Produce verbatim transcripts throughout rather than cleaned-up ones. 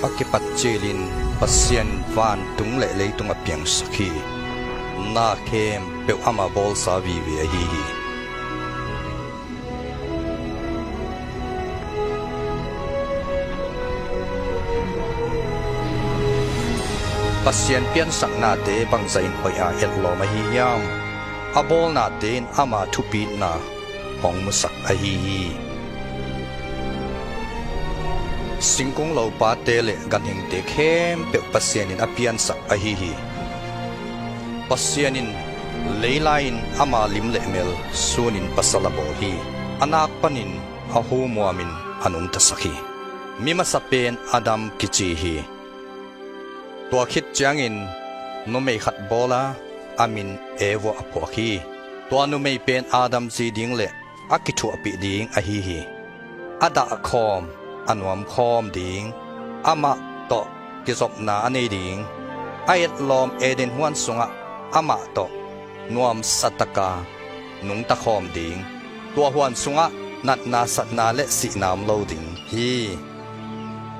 a kipat cilin Pasian vantung le leitung a piangsak hi. Na khempeuh ama bawlsa vive ahi hi. Pasian piansaknate bangzahin hoih a etlawm ahi hiam? A bawlnate in ama thupitna hong musak ahi hi. Singkung lopate le ganhingte khempeuh Pasian in a piansak ahi hi. Pasian in leilai-in ama lim le mel sunin pasal a bawl hi. A nak panin a humuamin a nungtasak hi. Mi masa pen Adam kici hi. Tua khit ciangin numei khat bawl a, a min Eva a phuak hi. Tua numei pen Adam zi ding le a kithuahpih ding ahi hi. A dahkhawm, a nuamkhawm ding, amah tawh kizopna a nei ding, a etlawm Eden huan sungah amah tawh nuamsa taka nungtakhawm ding, tua huan sungah natna satna le sihna om lo ding hi.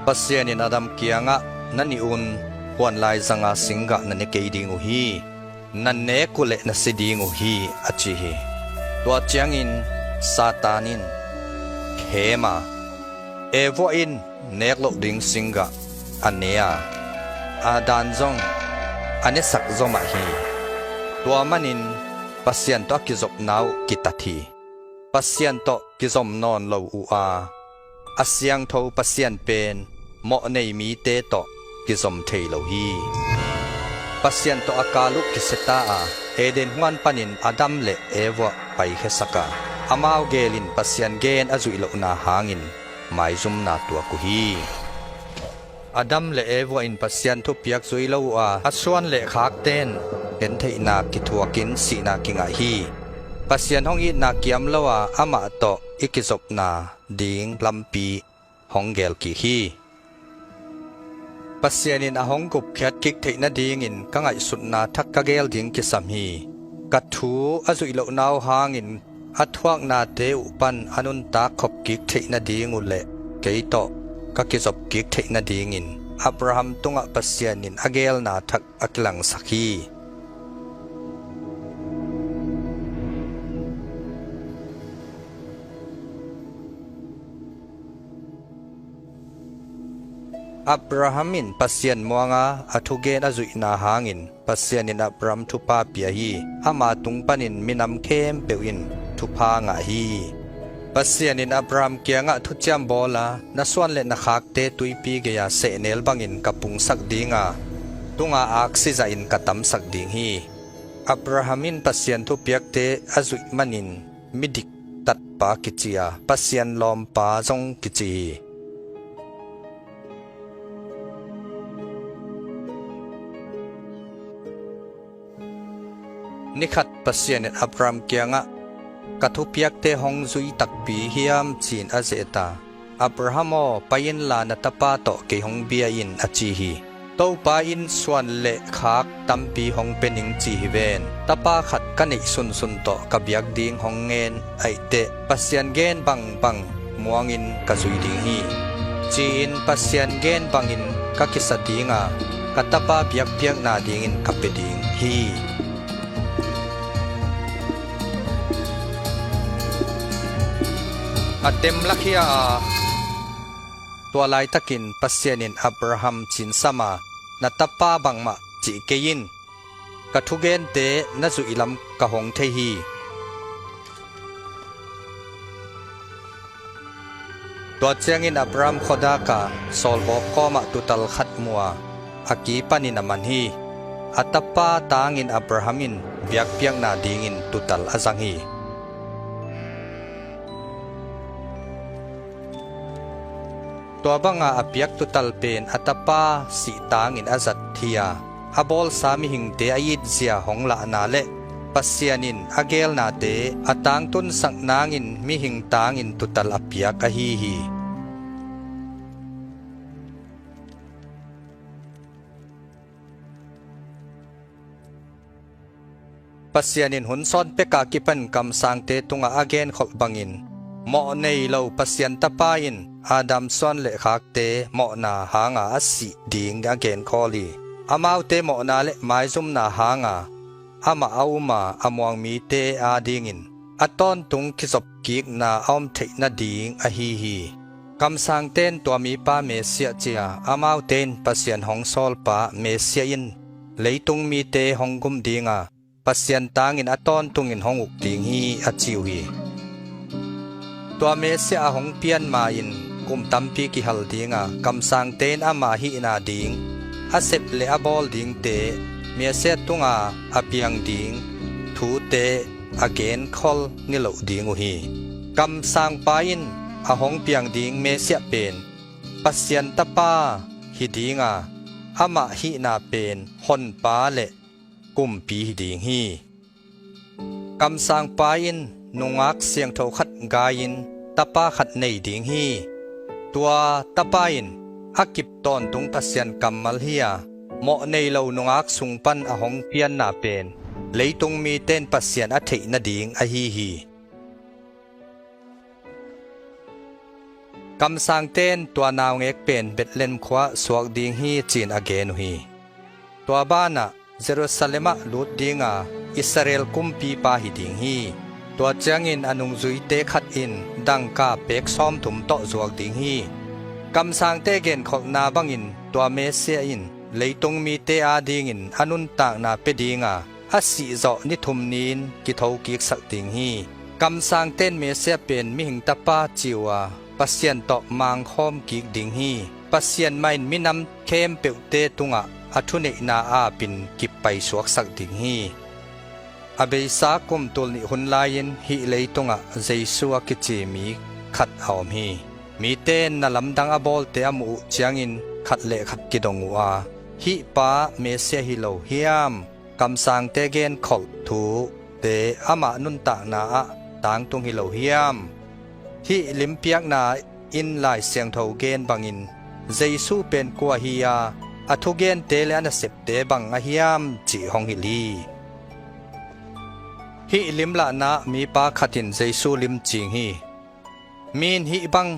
Pasian in Adam kiangah, "Na nih un, huan laizanga singgah na ne kei ding uh hi. Na nek uh leh na si ding uh hi," a ci hi. Tua ciangin Satan in khem a, Eva in nek loh ding singgah a ne a, Adam zong a nesak zaw mah hi. Tua manin Pasian tawh a kizopna uh kitat hi. Pasian tawh kizom nawn lo uh a, a siangtho Pasian pen mawhnei mite tawh kizom thei lo hi. Pasian tawh a kal uh kisia ta a, Eden huan panin Adam le Eva paikhiasak a, amau gelin Pasian gen a zuih lohna hangin maizumna tuak uh hi. Adam le Eva in Pasian thupiak zui lo uh a, a suan le khakte in gentheihna kithuakin sihna kingah hi. Pasian hong itna kiam lo a, amah tawh i kizopna ding lampi hong gel kik hi. Pasian in a hong gupkhiat kik theih nadingin ka ngaihsutna thak ka gel ding kisam hi. Ka thu a zuih lohna uh hangin a thuaknate uh pan a nuntak khop kik theih nading uh le kei tawh ka kizop kik theih nadingin Abraham tungah Pasian in a gelna thak a kilangsak hi. Abraham in Pasian muanga a thugen a zuihna hangin Pasian in Abraham thupha pia hi. Ama tung panin minam khempeuh in thupha ngah hi. Pasian in Abraham kiangah thuciam bawl a, "Na suan le na khakte tuipi gei-a sehnel bangin ka pungsak ding a, tunga aksi zahin ka tamsak ding hi." Abraham in Pasian thupiakte a zuih manin midik tatpa kici a, Pasian lawmpa zong kici hi. Nikhat Pasian in Abraham kiangah, "Ka thupiakte hong zui takpi hiam?" ci-in a zeh ta. "Abraham aw, pai inla na tapa tawh kei hong bia in," a ci hi. "Topa in suan le khak tampi hong pia ning ci hi ven. Tapa khat ka neih sunsun tawh ka biak ding hong ngen, ahih teh Pasian gen bangbang muangin ka zui ding hi. Ci-in Pasian gen bangin ka kisa ding a, ka tapa biakpiakna dingin ka pia ding hi." A temlak hi a, tua laitakin Pasian in Abraham cinsam a, "Na tapa bangmah cih kei in, ka thugente na zuih lam ka hong thei hi." Tua ciangin Abraham khuadak a, sawlbawk kawmah tuutal khat mu a, a ki panin a man hi. A tapa tangin Abraham in biakpiakna dingin tuutal a zang hi. Tua banga a piak tuutal pen a tapa sih tangin a zat hi a, a bawlsa mihingte a itzia hong lahna le Pasian in a gelnate a tangtunsak nangin mihing tangin tuutal a piak ahi hi. Pasian in hun sawn peka kipan kamsangte tungah a genkholh bangin, mawh nei lo Pasian Tapa in Adam suan le khakte mawhna hanga a sih ding a genkhawl hi. Amaute mawhna le maizumna hanga amah a um a, a muang mite adingin a tawntung kizopkikna a om theih nading ahi hi. Kamsangte in tua mipa Messiah ci a, amaute in Pasian hong sawlpa Messiah in leitung mite hong gum ding a, Pasian tangin a tawntungin hong uk ding hi, a ci uh hi. Tua Messiah a hong pian ma-in kum tampi kihal ding a, kamsangte in ama hihna ding, a sep le a bawl dingte, Messiah tunga a piang ding thute a genkhol niloh ding uh hi. Kamsangpa in a hong piang ding Messiah pen Pasian Tapa hi ding a, amah hihna pen Honpa le Kumpi hi ding hi. Kamsangpa in nungak siangtho khat gai-in tapa khat nei ding hi. Tua tapa in a kip tawntung Pasian kammal hi a, mawh nei lo nungak sung pan a hong pianna pen leitung mite in Pasian a theih nading ahi hi. Kamsangte in tua naungek pen Bethlehem khua suak ding hi, ci-in a gen uh hi. Tua banah Jerusalem ah lut ding a, Israel kumpipa hi ding hi. Tua ciangin a nungzuite khat in dangka pek sawmthum tawh zuak ding hi. Kamsangte genkholhna bangin tua Messiah in leitung mite adingin a nuntakna pia ding a, a sihzawh ni thum ni-in kithokiksak ding hi. Kamsangte in Messiah pen mihing tapa ci uh a, Pasian tawh mangkhawm kik ding hi. Pasian mah in minam khempeuhte tungah a thuneihna apin kippaisuaksak ding hi. A beisa kum tul nih hun lai-in hih leitungah Jesu a kici mi khat a om hi. Mite in na lamdang a bawlte a muh uh ciangin khat le khat kidong uh a, hih pa Messiah hi lo hiam? Kamsangte genkholh thute amah nuntakna ah tangtung hi lo hiam? Hih limpiakna in Lai Siangtho gen bangin Jesu pen kua hi a, a thugente le a nasepte bang a hiam cih hong hilh hi. Hih limlahna ah mipa khat in Jesu lim cing hi. Mi in hih bang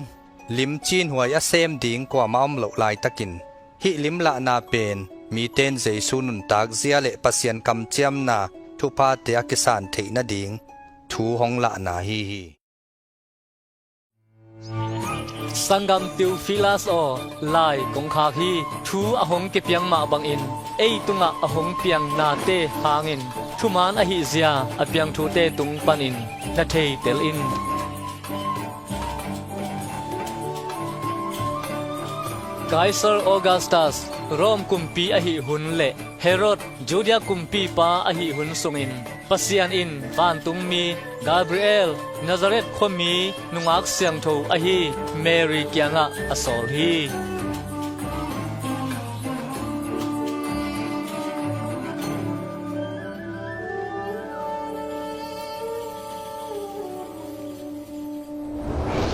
lim cinhuai a sem ding kuamah om loh laitakin hih limlahna pen mite in Jesu nuntakzia le Pasian kamciamna thuphate a kisan theih nading thu hong lahna hi hi. Sanggam Theofilas aw, lai kong khak hi. Thu a hong kipiang mah bangin ei tungah a hong piang nate hangin thuman ahih zia a piang thute tung panin na theitel in. Kaisar Augustus Rome kumpi ahih hun le Herod Judea kumpipa ahih hun sungin Pasian in vantungmi Gabriel, Nazareth khuami nungak siangtho ahi Mary kiangah a sawl hi.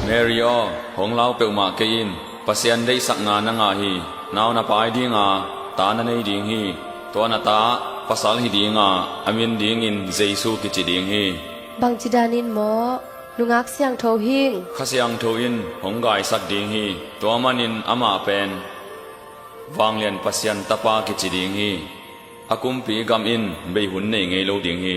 Mary aw, hong lau peuhmah kei in. Pasian deihsakna na ngah hi. Nau na pai ding a, ta na nei ding hi. Tua na ta ah pasal hi ding a, a min dingin Jesu kici ding hi. Bangci danin maw? Nungak siangtho hing. Kha Siangtho in hong gaisak ding hi. Tua manin amah pen Vanglian Pasian Tapa kici ding hi. A kumpi gam in bei hun nei ngei lo ding hi.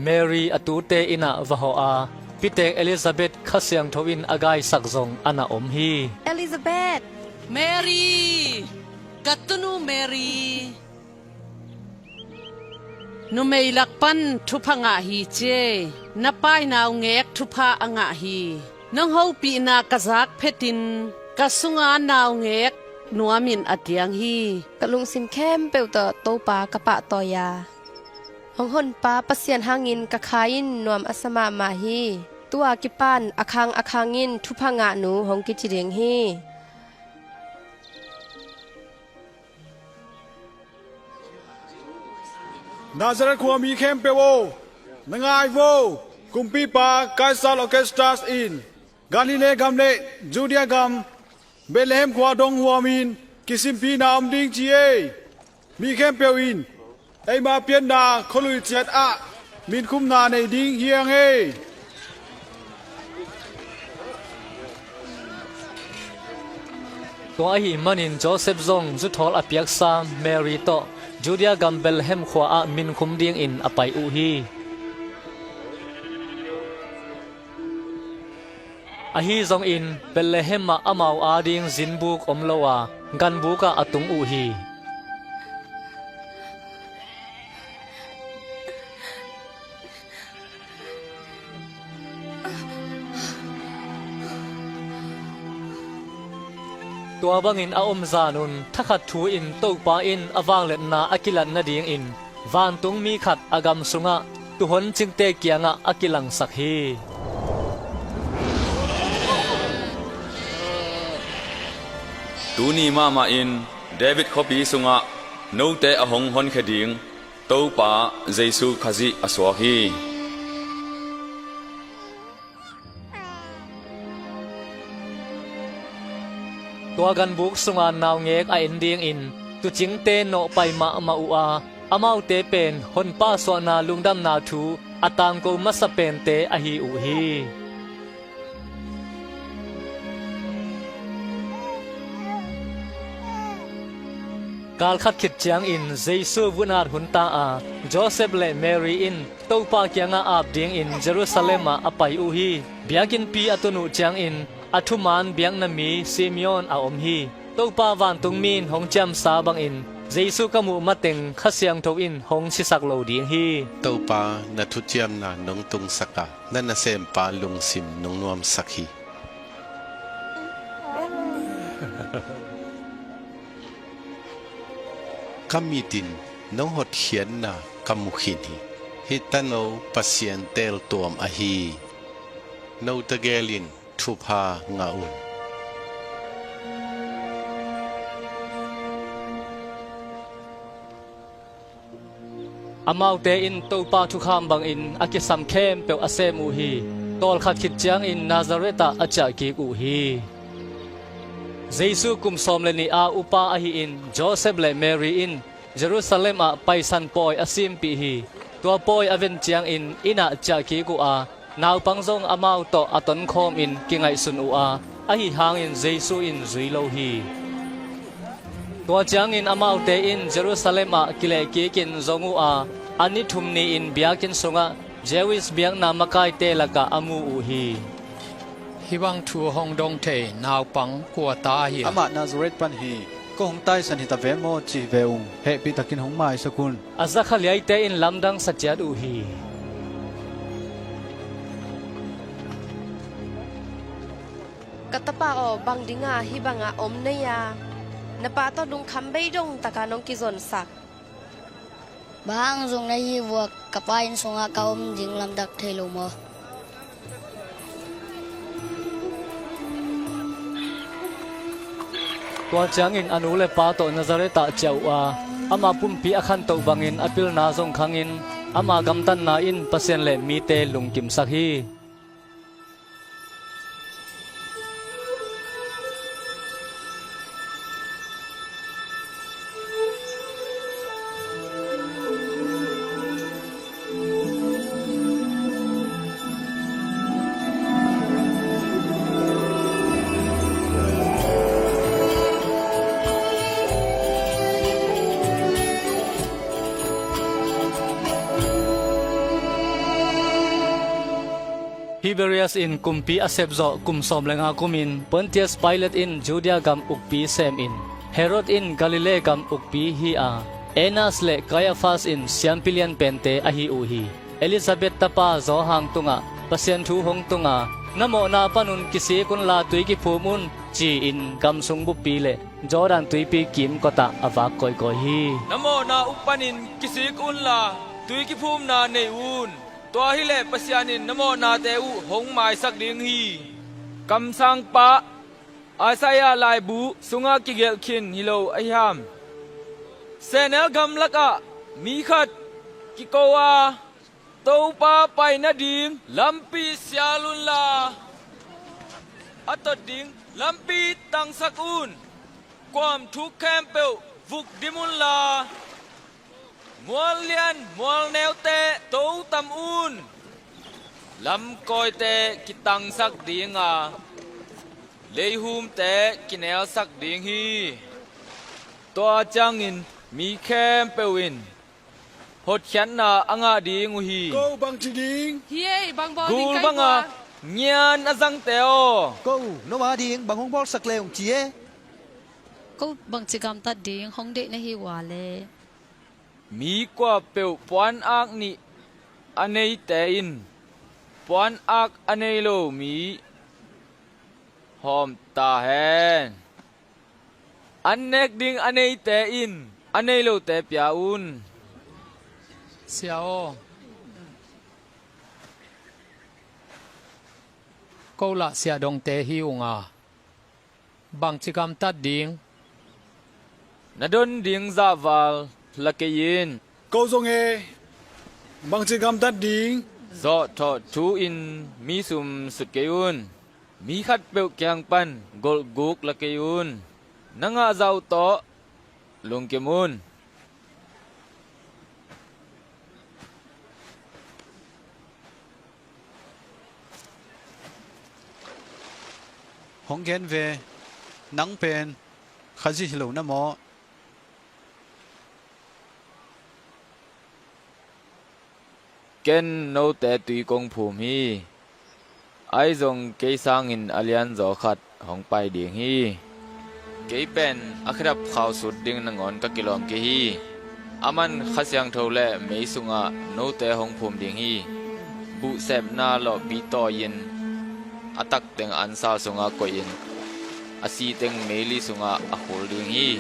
Mary a tute inn ah va hawh a, pitek Elizabeth Kha Siangtho in a gaisak zong a na om hi. Elizabeth! Mary! Ka tunu Mary! Numei lak pan thupha ngah hi ci e. Na pai naungek thupha a ngah hi. Nong hopihna ka zak phetin ka sunga naungek nuamin a tiang hi. Ka lungsim khempeuh tawh Topa ka pahtawi a, hong honpa Pasian hangin ka kha in nuam a sa mahmah hi. Tu-a kipan a khang a khangin thupha ngahnu hong kici ding hi. Nazareth khuami khempeuh aw, na ngai vo. Kumpipa Kaisar Augustus in Galilee gam le Judea gam Bethlehem khua dong huamin kisimpina om ding ci e. Mi khempeuh in eima pianna khualui ciat ah minkhumna nei ding hi hang e. Tua ahih manin Josef zong zuthawl a piaksa Mary tawh Judea gam Bethlehem khua-ah minkhum dingin a pai uh hi. Ahi zongin Bethlehem ah amau ading zinbuk om lo a, ganbuk ah a tung uh hi. Tua bangin a om zanun thakhat thu-in Topa in a vangliatna a kilat nadingin vantungmi khat a gam sungah tuuhon cingte kiangah a kilangsak hi. Tuni mahmah in David khuapi sungah note a hong honkhia ding Topa Jesu Khazih a suak hi. Tua ganbuk sunga naungek a en dingin tuucingte nawhpai mahmah uh a, amaute pen Honpa suahna lungdamna thu a tangko masa pente ahi uh hi. Kalkhat khit ciangin Jesu vun at hun ta a, Josef le Mary in Topa kiangah ap dingin Jerusalem ah a pai uh hi. Biakinnpi a tun uh ciangin a thuman biakna mi Simeon a om hi. Topa vantungmi in hong ciamsa bangin Jesu ka muh mateng Kha Siangtho in hong sisak lo ding hi. Topa, na thuciamna nong tungsak a, na nasempa lungsim nong nuamsak hi. Ka mit in nong hotkhiatna ka mu khin hi. Hih tano Pasian teeltuam ahi. No tegel in thupha ngah un. Amaute in Topa thukham bangin a kisam khempeuh a sem uh hi. Tawlkhat khit ciangin Nazareth ah a ciah kik uh hi. Jesu kum sawm le nih a upa ahi in Josef le Mary in Jerusalem ah Paisan pawi a simpih hi. Tua pawi a ven ciangin inn ah ciah kik uh a, naupang zong amau tawh a tonkhawmin kingaihsun uh a, ahi hangin Jesu in zui lo hi. Tua ciangin amaute in Jerusalem ah kilehkikin zong uh a, a ni thum ni-in biakinn sungah Jewish biakna makaite lakah a mu uh hi. Hih bang thu hong dong thei naupang kua ta ahi a? Amah Nazareth pan hi. Ko hong taisan hi ta ve maw ci hi ve ung. Hehpihtakin hong maisak un. A zakhaliaite in lamdang sa ciat uh hi. Ka tapa aw, bang dinga hih bangah om na hi a? Na pa tawh lungkham bei dongtaka nong kizonsak. Bang hang zong na hi vua, ka pa inn sungah ka om ding lamdak thei lo maw? Tua ciangin a nu le pa tawh Nazareth ah ciah uh a, amah pumpi a khantoh bangin a pilna zong khangin, ama gamtatna in Pasian le mite lungkimsak hi. Tiberias in kumpi a sepzawh kum sawm le nga kumin Pontius Pilate in Judea gam ukpi semin, Herod in Galilee gam ukpi hi a, Annas le Kaiafas in siampi lianpente ahi uh hi. Elizabeth tapa Johan tungah Pasian thu hong tunga, na mawhna panun kisik unla tui kiphum un, ci-in gam sung buppi le Jordan tuipi kimkotah a vak kawikawi hi. Na mawhna uh panin kisik unla tui kiphumna nei un. Tua hileh Pasian in na mawhnate uh hong maisak ding hi. Kamsangpa Isaiah laibu sungah kigelh khin hi lo ahi ham? Sehnel gam lakah mi khat kiko a, Topa pai nading lampi sial unla, a tot ding lampi tangsak un. Kuam thuk khempeuh vuk dim unla, mual lian mual neute totam un. Lamkawite kitangsak dinga, Leihumte kinelsak ding hi. Tua ciangin mi khempeuh in hotkhiatna a ngah ding uh hi. Ko bangci ding? Hi ei, bang bawl ding? Gul kai banga bua ngian a zangte aw. Ko, no a ding bang hong bawlsak le ung ci e. Ko bangci gamtat ding hong deih na hi ua le. Mi kuapeuh puan ak nih a neite in puan ak a nei lo mi hawm ta hen. An nek ding a neite in a nei lote pia un. Sia aw, ko lah siahdongte hi unga, bangci gamtat ding? Na don ding zahval la kei in. Ko zong e, bangci gamtat ding? Zawhthawh thu-in mi sum sut kei un. Mi khatpeuh kiang pan golhguk la kei un. Na ngahzah uh tawh lungkim un. Hong gen ve, nang pen Khazih hi lo na maw? Ken note tui kong phum hi. Ahi zong kei sangin a lianzaw khat hong pai ding hi. Kei pen a khedap khau sut ding nangawn ka kilawm kei hi. Aman Kha Siangtho le mei sungah note hong phum ding hi. Buhsepna lawhpi tawi-in a tak teng ansau sungah koihin a si teng meili sungah a khul ding hi.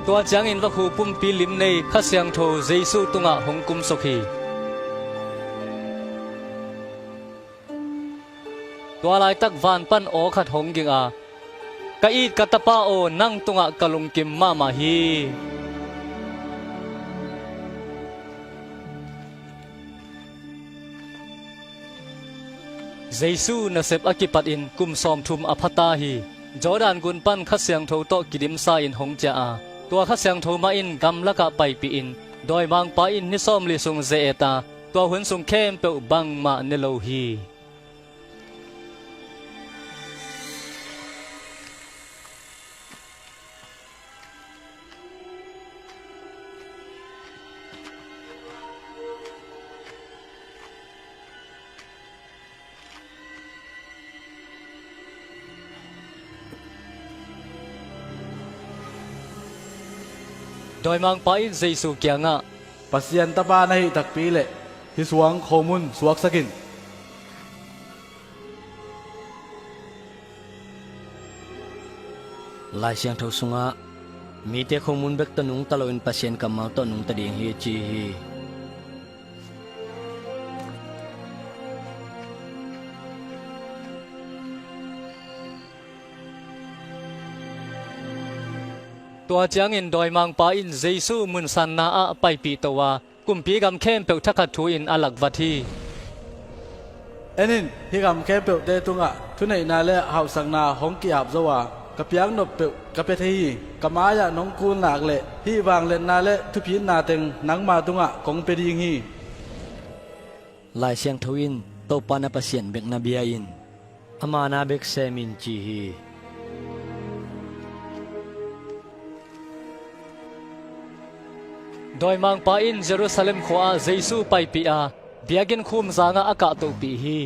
Tua ciangin vakhu pumpi lim nei Kha Siangtho Jesuh tungah hong kumsuk hi. Tua laitak van pan aw khat hong ging a, "Ka it ka Tapa aw, nang tungah ka lungkim mahmah hi." Jesuh nasep a kipatin kum sawmthum a phata hi. Jordan gun pan Kha Siangtho tawh kidimsa in hong ciah a, tua Kha Siangtho mah in gamlakah paipihin, dawimangpa in ni sawmli sung ze-et a, tua hun sung khempeuh bangmah ne lo hi. Dawimangpa in Jesuh kiangah, "Pasian Tapa na hih takpi leh hih suang khomun suaksak in. Lai Siangtho sungah, 'Mite khomun bek tawh nungta loin Pasian kammal tawh nungta ding hi,' ci hi." Tua ciangin dawimangpa in Jesuh munsanna ah paipih to a, kumpi gam khempeuh thakhat thu-in a lakvat hi. "En in, hih gam khempeuhte tungah thuneihna le hauhsakna hong ki-ap zo a, ka piaknop peuh ka pia thei hi. Ka mai-ah nong kul nak leh hih vangliatna le thupitna teng nangma tungah kong pia ding hi." Lai Siangtho in, "Topa na Pasian bek na bia in. Ama na bek sem in," ci hi. Dawimangpa in Jerusalem khua-ah Jesuh paipih a, biakinn khum zangah a kahtohpih hi.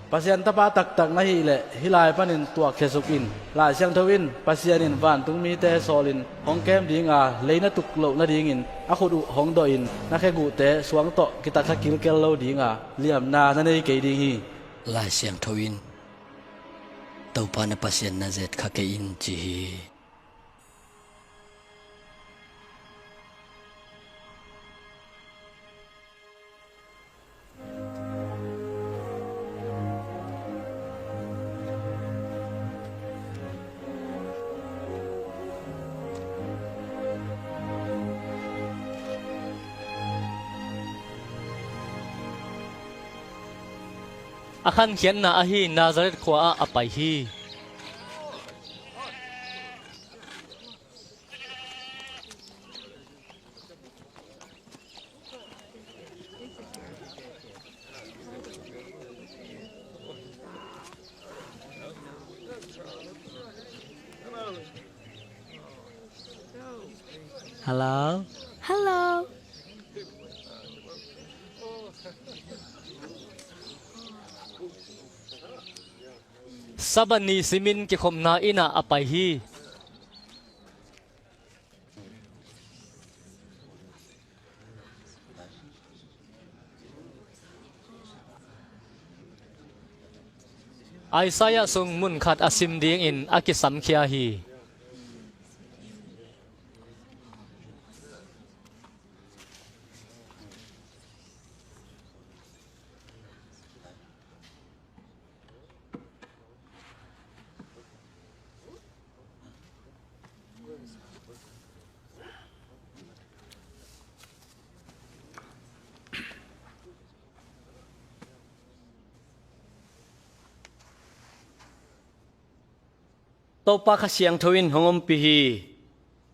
"Pasian Tapa taktak na hih leh hih lai panin tuakkhiasuk in. Lai Siangtho in, 'Pasian in vantung mite sawlin hong kem ding a, lei na tuk loh nadingin a khut uh hong dawhin na kheguhte suang tawh kitakha kilkel lo ding a, liamna na nei kei ding hi.'" Lai Siangtho in, "Topa na Pasian na zetkha kei in," ci hi. A khankhiatna ahi Nazareth khua ah a pai hi. Hello. Hello. Sabbath ni simin kikhopna inn ah a pai hi. Isaiah sung mun khat a sim dingin a kisamkhia hi. Topa Kha Siangtho in hong ompih hi.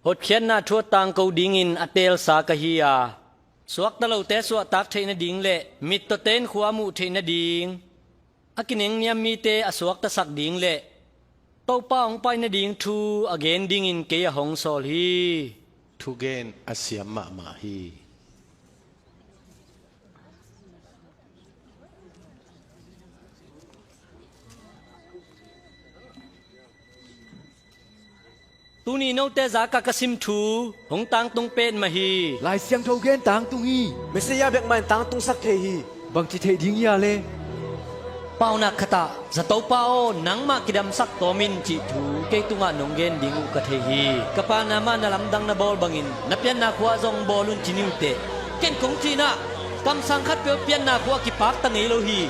Hotkhiatna thu a tangko dingin a teelsa ka hi a, suakta lote suahtak theih nading le mittawte in khua a muh theih nading, a kinengniam mite a suaktasak ding le Topa hong pai nading thu a gen dingin kei a hong sawl hi. Thugen a siam mahmah hi. Tuni note zakah ka sim thu hong tangtung petmah hi. Lai Siangtho gen tangtung hi. Messiah bekmah in tangtungsak thei hi. Bangci theih ding hia le? Paunak khatah, Zatopa aw, nangmah kidamsak tawm in, cih thu kei tungah nong gen ding uh ka thei hi. Ka Pa, nangmah na lamdang na bawl bangin na pianna khua zong bawl un, ci ni uh teh. Ken kong cih in ah, kamsang khatpeuh pianna khua kipakta ngei lo hi.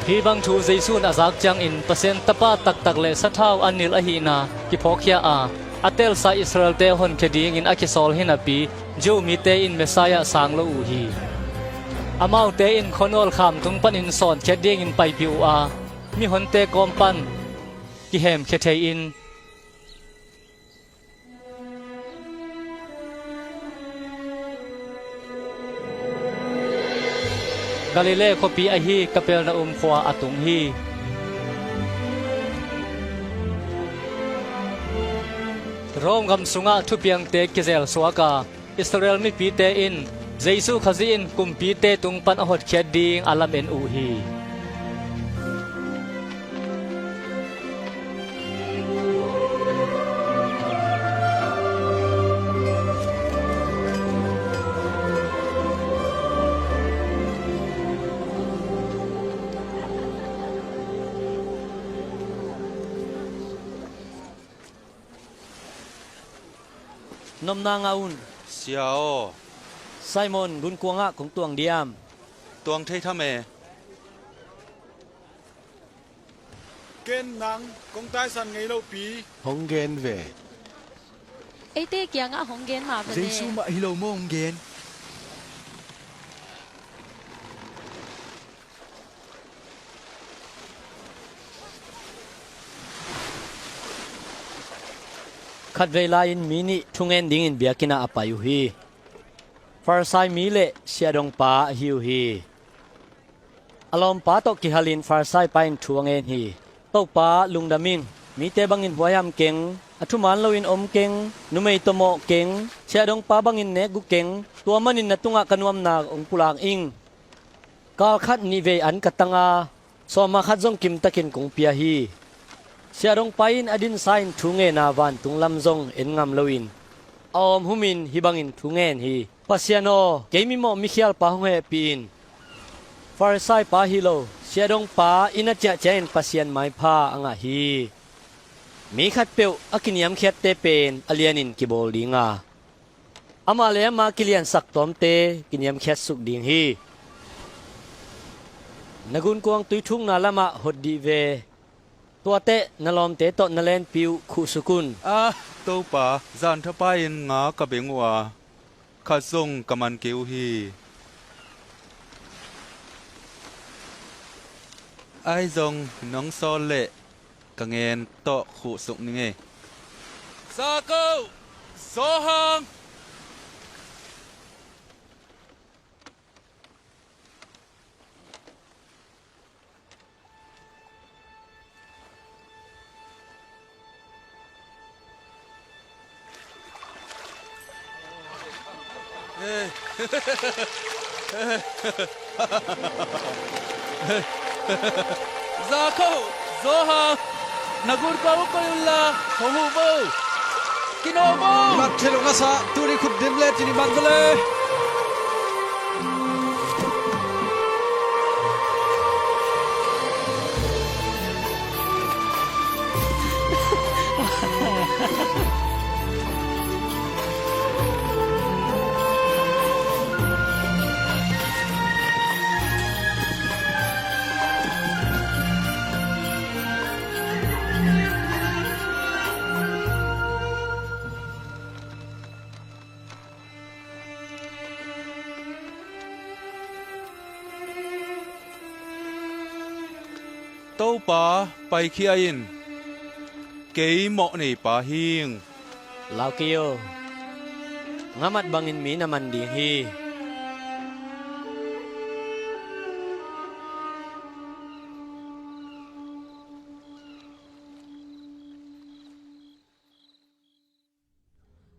Hih bang thu Jesu in a zak ciangin Pasian Tapa taktak le sathau a nilh ahihna kiphawkkhia a, a teelsa Israel-te honkhia dingin a kisawl hi napi, Jew mite in Messiah sang lo uh hi. Amaute in khuanawl khamtung panin sawnkhiat dingin paipih uh a, mihonte kawm pan kihemkhia thei-in, Galilee khuapi ahi Kapernaum khua a tung hi. Rome gam sungah thupiangte kizelsuak a, Israel mipite in Jesu Khazih in kumpite tung pan a hotkhiat ding a lamen uh hi. Nopna ngah un. Sia aw. Simon, gunkuangah kong tuang diam? Tuang thei tham e. Ken nang kong taisan ngei lo pi. Hong gen ve. Eite kiangah hong gen mah ve le. Jesu mah hi lo maw hong gen? Khatvei lai-in mi nih thungen dingin biakinn ah a pai uh hi. Farisai mi le siahdongpa ahi uh hi. A lawmpa tawh kihalin Farisai pa in thu a ngen hi. Topa, lungdam in. Mite bangin huaiham keng, a thuman loin om keng, numei tawh mawh keng, siahdongpa bangin nekgu keng, tua manin na tungah ka nuamna hong pulak ing. Kal khat nihvei an ka tang a, sawma khat zong kimtakin kong pia hi. Siahdongpa in a dinsa in thu ngen a, vantung lam zong en ngam loin a awm humin hih bangin thu ngen hi. Pasian aw, kei mimawh mikhialpa hong hehpih in. Farisai pa hi lo, siahdongpa inn a ciah ciangin Pasian maipha a ngah hi. Mi khatpeuh a kiniamkhiatte pen a lianin kibawl ding a, amah le amah kiliansak tawmte kiniamkhiatsuk ding hi. Na gunkuang tuithukna lamah hot dih ve. Tuateh na lawmte tawh na lenpi uh khuhsuk un. Ah, Topa, zan thapai-in nga ka beng uh a, khat zong ka man kei uh hi. Ahi zong nong sawl leh ka ngen tawh khuhsuk ning ei. Za ko, Johan! Za ko, Johan! Na gulpa uh koih unla hong huh vo. Kino vo. Mat thei lo ngasa, tuni khut dim le tuni man vo le. Topa paikhia in, kei mawhneipa hing. Lau kei aw, nga mat bangin mi na man ding hi.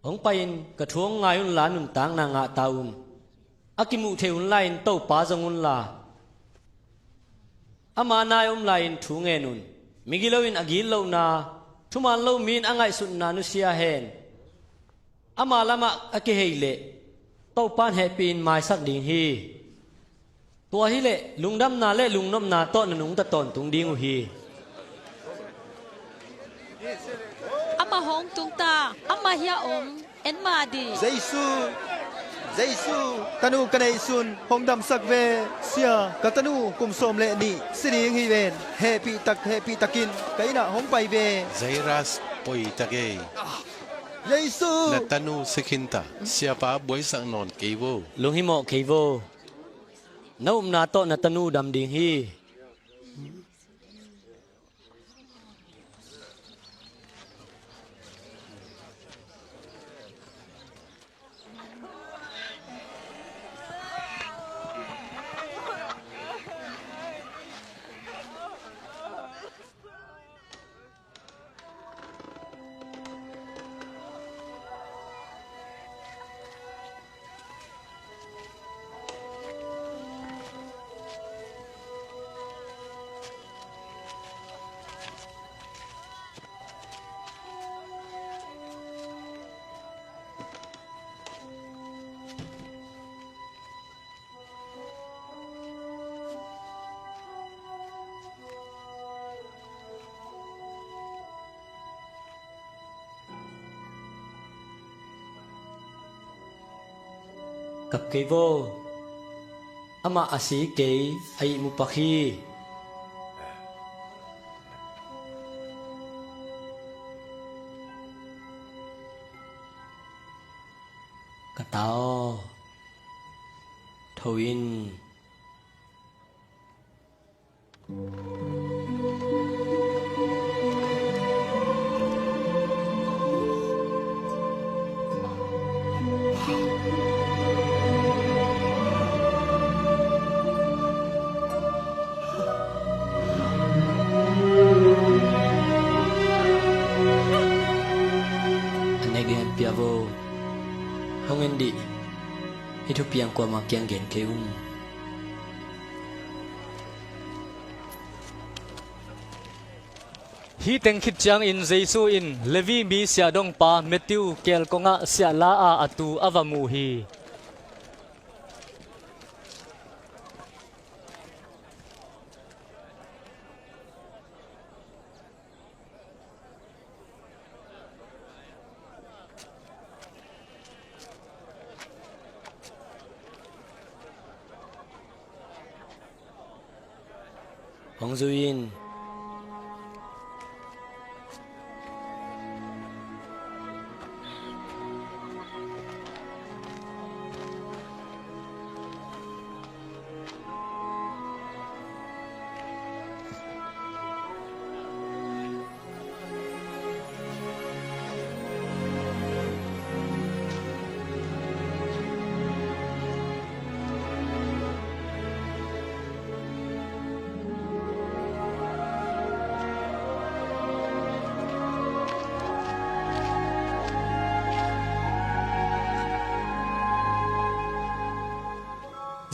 Hong pai-in ka thu hong ngai unla nuntakna ngah ta un. A kimuh theih hun lai-in Topa zong unla, ama nai om lai-in thu ngen un. Migilo in a gitlohna, thuman lo mi in a ngaihsutna nusia hen. Ama lamah a kihei leh Topa in hehpih in maisak ding hi. Tua hileh lungdamna le lungnopna tawh na nungta tawntung ding uh hi. Amah hong tungta, amah hiah om, en mah dih. Jesu, Jesu, ka nu ka neihsun, hong damsak ve. Sia, ka tanu kum sawm le nih si ding hi ven. Hehpih tak, hehpih takin ka innah hong pai ve. Jairus, poi tak ei. Jesu! Na tanu si khinta, siapa buaisak nawn kei vo. Lunghimawh kei vo. Na upna tawh na tanu dam ding hi. Kap kei vo. Amah a si kei, a ihmu pak hi. Ka ta aw, tho in. A nek in pia vo. Hong en dih. Hih thupiang kuamah kiang gen kei un. Hih teng khit ciangin Jesu in Levi mi siahdongpa Matthew keelkongah siahla-a a tu a va mu hi. Hong zui in.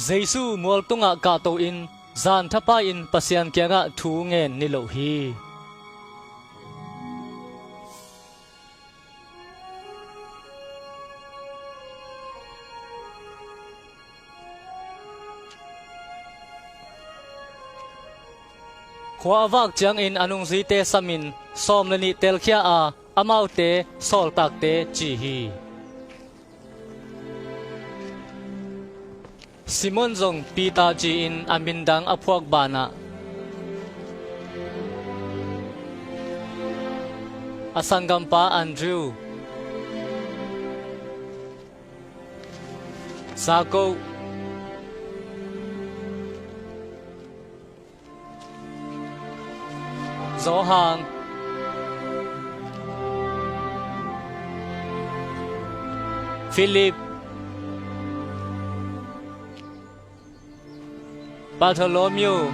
Jesu mual tungah kahto-in zan thapai-in Pasian kiangah thu ngen niloh hi. Khua a vak ciangin a nungzuite samin sawm le nih telkhia a, amaute sawltakte ci hi. Simon zong Peter ci-in a min dang a phuak banah a sanggampa Andrew, Jakob, Johan, Philip, Bartholomew,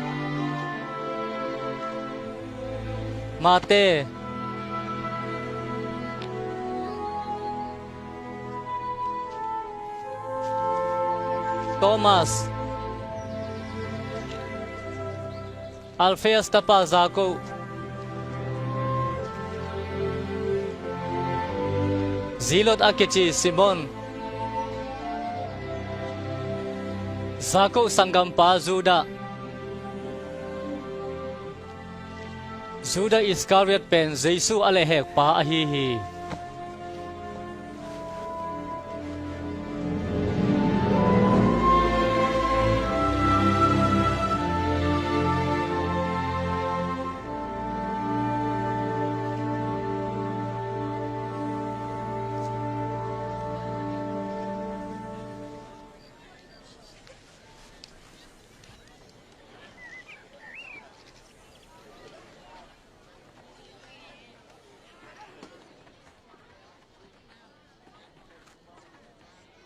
Matthai, Thomas, Alphaeus tapa Jakob, Zealot a kici Simon, Jakob sanggampa Judah. Judah Iscariot pen Jesu a lehhekpa ahi hi.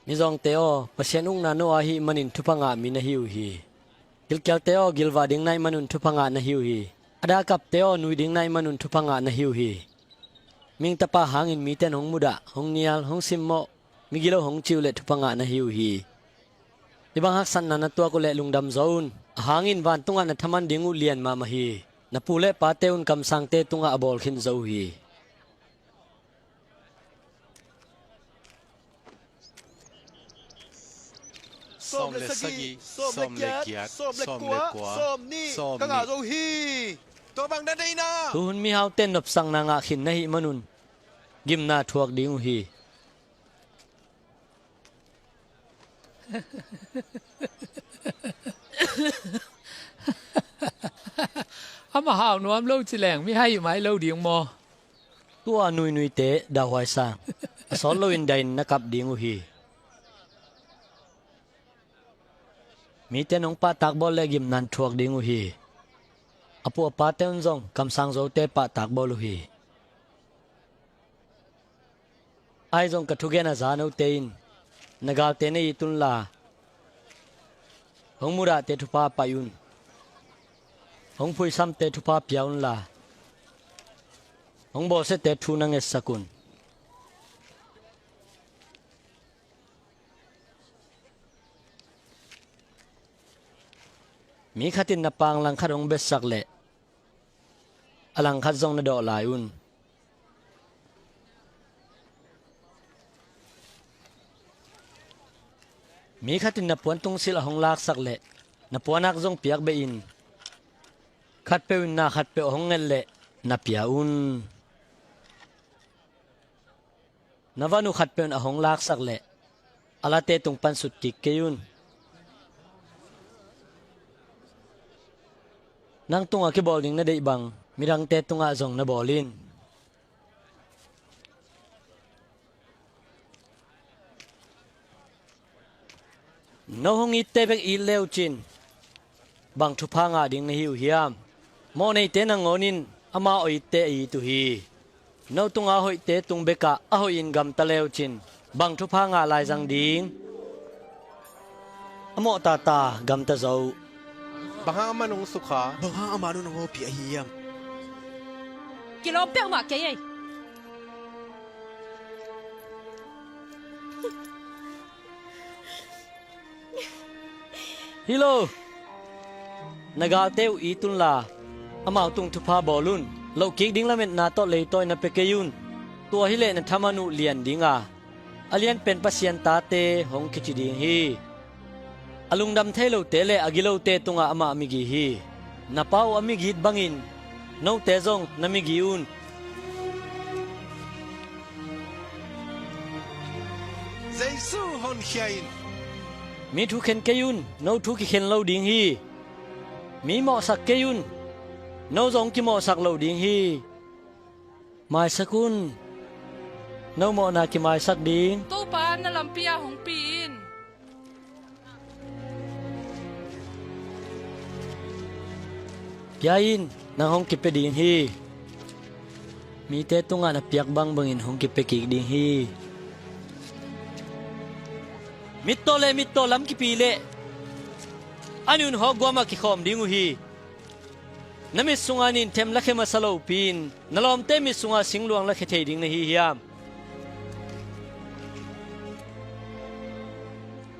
Mizawngte aw, Pasian ukna no ahih manin thupha ngah mi na hi uh hi. Gilkialte aw, gilvah ding na hih manun thupha ngah na hi uh hi. A dakapte aw, nui ding na hih manun thupha ngah na hi uh hi. Mihing Tapa hangin mite in hong mudah, hong nial, hong simmawh, migilo hong cih uh leh thupha ngah na hi uh hi. Hih bang haksatna na tuak uh leh lungdam zaw un. A hangin vantungah na thaman ding uh lian mahmah hi. Na pu le pate un kamsangte tungah a bawl khin zo uh hi. Sawm le sagih, sawm le giat, sawm le kua, sawm nih, sawm nih. Ka ngah zo hi. Tua bang na deihna. Tuhun mihaute in nopsakna ngah khin na hih manun gimna thuak ding uh hi. Amah hau nuam lo ci leng mihai mai lo ding maw? Tua nuinuite dauhuai sang, a sawt loin dahin na kap ding uh hi. Mite in hong pahtak bawl le gimna in thuak ding uh hi. A pu a pate un zong kamsang zote pahtak bawl uh hi. Ahi zong ka thugen a za note in na galte na it unla, hong mudahte thupha pai un. Hong phuisamte thupha pia unla, hong bawlsiate thu na ngetsak un. Mi khat in na pang langkhat hong betsak leh a langkhat zong na dawh lai un. Mi khat in na puan tungsilh a hong laksak leh na puanak zong piakbeh in. Khatpeuh in na khatpeuh a hong nget leh na pia un. Na van uh khatpeuh in a hong laksak leh a late tung pan sut kik kei un. Nang tungah kibawl ding na deih bang midangte tungah zong na bawl in. No hong itte bek it le uh cin bang thupha ngah ding na hi uh hiam? Mawhneite nangawn in amau a itte a it uh hi. No tunga hoihte tung bekah a hoih in gamta le uh cin bang thupha ngah lai zang ding? A mawh tata gamta zo uh. Bang hang amah nong sukha? Bang hang amah nong hawpih ahi hiam? Kilawm peuhmah kei ei. Hi lo. Na galte uh it unla, amau tung thupha bawl un. Lohkik ding lametna tawh leitawi na pia kei un. Tua hileh na thaman uh lian dinga, a lianpen Pasian tate hong kici ding hi. A lungdam thei lote le a gilote tungah amah migi hi. Na Pa uh a migit bangin note zong na migi un. Jesu honkhia in. Mi thu khen kei un, no thu kikhen lo ding hi. Mi mawhsak kei un, no zong kimawhsak lo ding hi. Maisak un, no mawhna kimaisak ding. Topa, na lampi ah hong pi in. Pia in, nang hong kipia ding hi. Mite tungah na piak bangbangin hong kipia kik ding hi. Mittaw le mittaw lam kipi leh a nunhawk guamah kikhawm ding uh hi. Na mit sungah ninthem lakhia masa lopi-in na lawmte mit sungah singluang lakhia thei ding na hi hiam?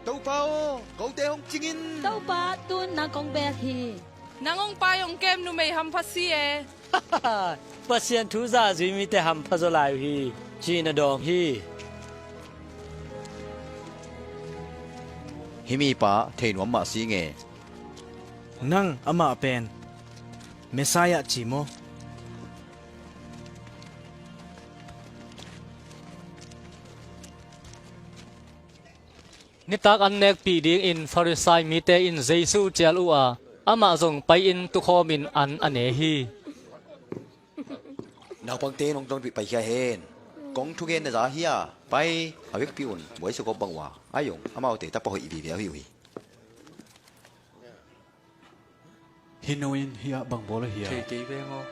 Topa aw, kote hong cing in. Topa, tun nang kong bel hi. Nang hong pai hong kem numei hampha si e. Pasian thu zazui mite hampha zaw lai uh hi, ci-in a dawng hi. Hih mipa thei nuam mah si nge. Nang amah pen Messiah ci maw? Nitak an nekpih dingin Farisai mite in Jesu cial uh a, amah zong pai-in tukhawmin an a ne hi. Naupangte nong tonpih paikhia hen. Kong thugen na za hi a, pai a vekpi un, buaisuk awp bang uh a, a zong amaute tapa hoih vive ahi uh hi. Hih nu in hih ah bang bawl ahi a? Thei kei veng aw.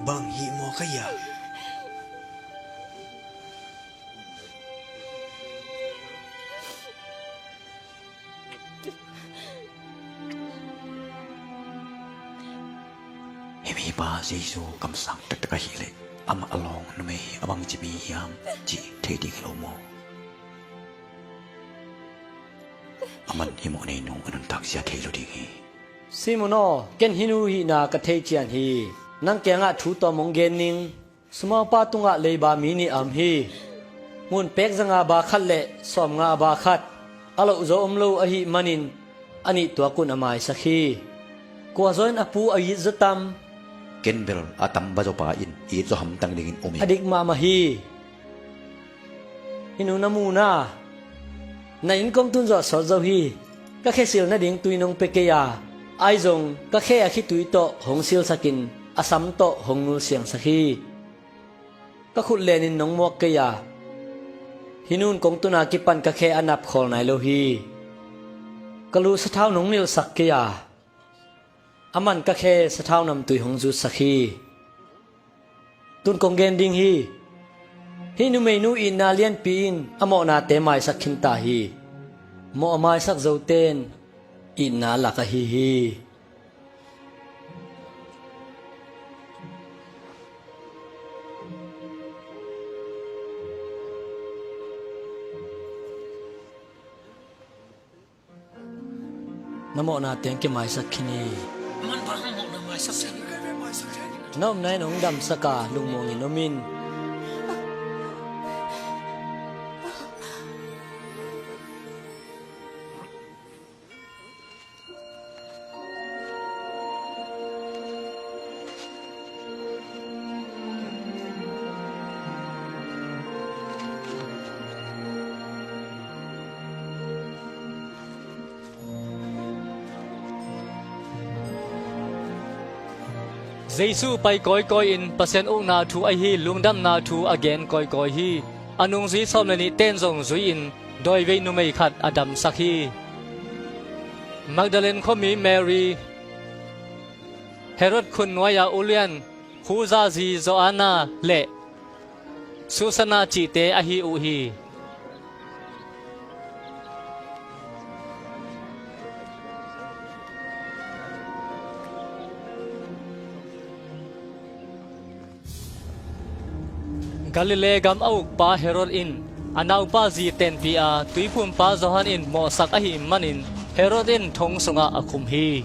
Bang hih mawk ahi a? Hih mipa Jesu kamsang taktak ahih leh amah a lawng numei a bangci mi hiam cih thei ding hi lo maw? Aman hih mawhnei nu a nuntak zia thei lo ding hi. Simon aw, ken hih nu hihna ka thei cian hi. Nang kiangah thu tawm hong gen ning. Sumaupa tungah leiba mi nih a om hi. Ngun pek zanga ba khat le sawmnga ba khat a loh zaw om lo ahih manin a nih tuakun a maisak hi. Kua zaw in a pu a it zaw tam? Ken bel a tam ba zawpa in it zaw hamtang dingin um hi. A dik mahmah hi. Hih nu na mu na. Na inn kong tun zawh sawt zo hi. Ka khe sil nading tui nong pia kei a, ahi zong ka khe a khitui tawh hong silsakin a sam tawh hong nulsiangsak hi. Ka khut lenin nong muak kei a, hih nun kong tuna kipan ka khe a nap khawl nai lo hi. Ka lu sathau nong nilhsak kei a, aman ka khe sathau namtui hong zutsak hi. Tun kong gen ding hi. Hih numeinu itna lianpi in a mawhnate maisak khinta hi. Mawh a maisak zote in itna lak ahi hi. Na mawhna teng kimaisak khin hi. Na omna in hong damsak a, lungmuangin om in. Jesu pai kawikawi in Pasian ukna thu ahi lungdamna thu a gen kawikawi hi. A nungzui sawm le nihte in zong zui-in dawivei numei khat a damsak hi. Magdalene khuami Mary, Herod khut nuai-a ulian Khuzazi Joanna le Susanna cihte ahi uh hi. Galilee gam a ukpa Herod in a naupa zi tenpih a, Tuiphumpa Johan in mawhsak ahih manin Herod in thong sungah a khum hi.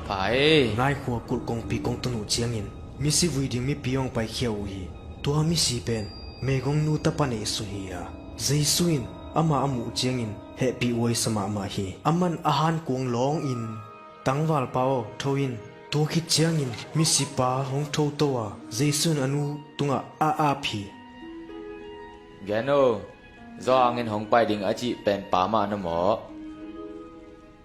Pai. Nai khua kulh kongpi kong tun uh ciangin misi vui ding mipi hong paikhia uh hi. Tua misi pen meigongnu tapa neihsun hi a, Jesu in amah a muh ciangin hehpih huaisa mahmah hi. Aman a hankuang lawngin, "Tangvalpa aw, tho in." Tua khit ciangin misipa hong thoto a, Jesu in a nu tungah a ap hi. Gen o, Johan in hong pai ding a cih pen pa mah na maw?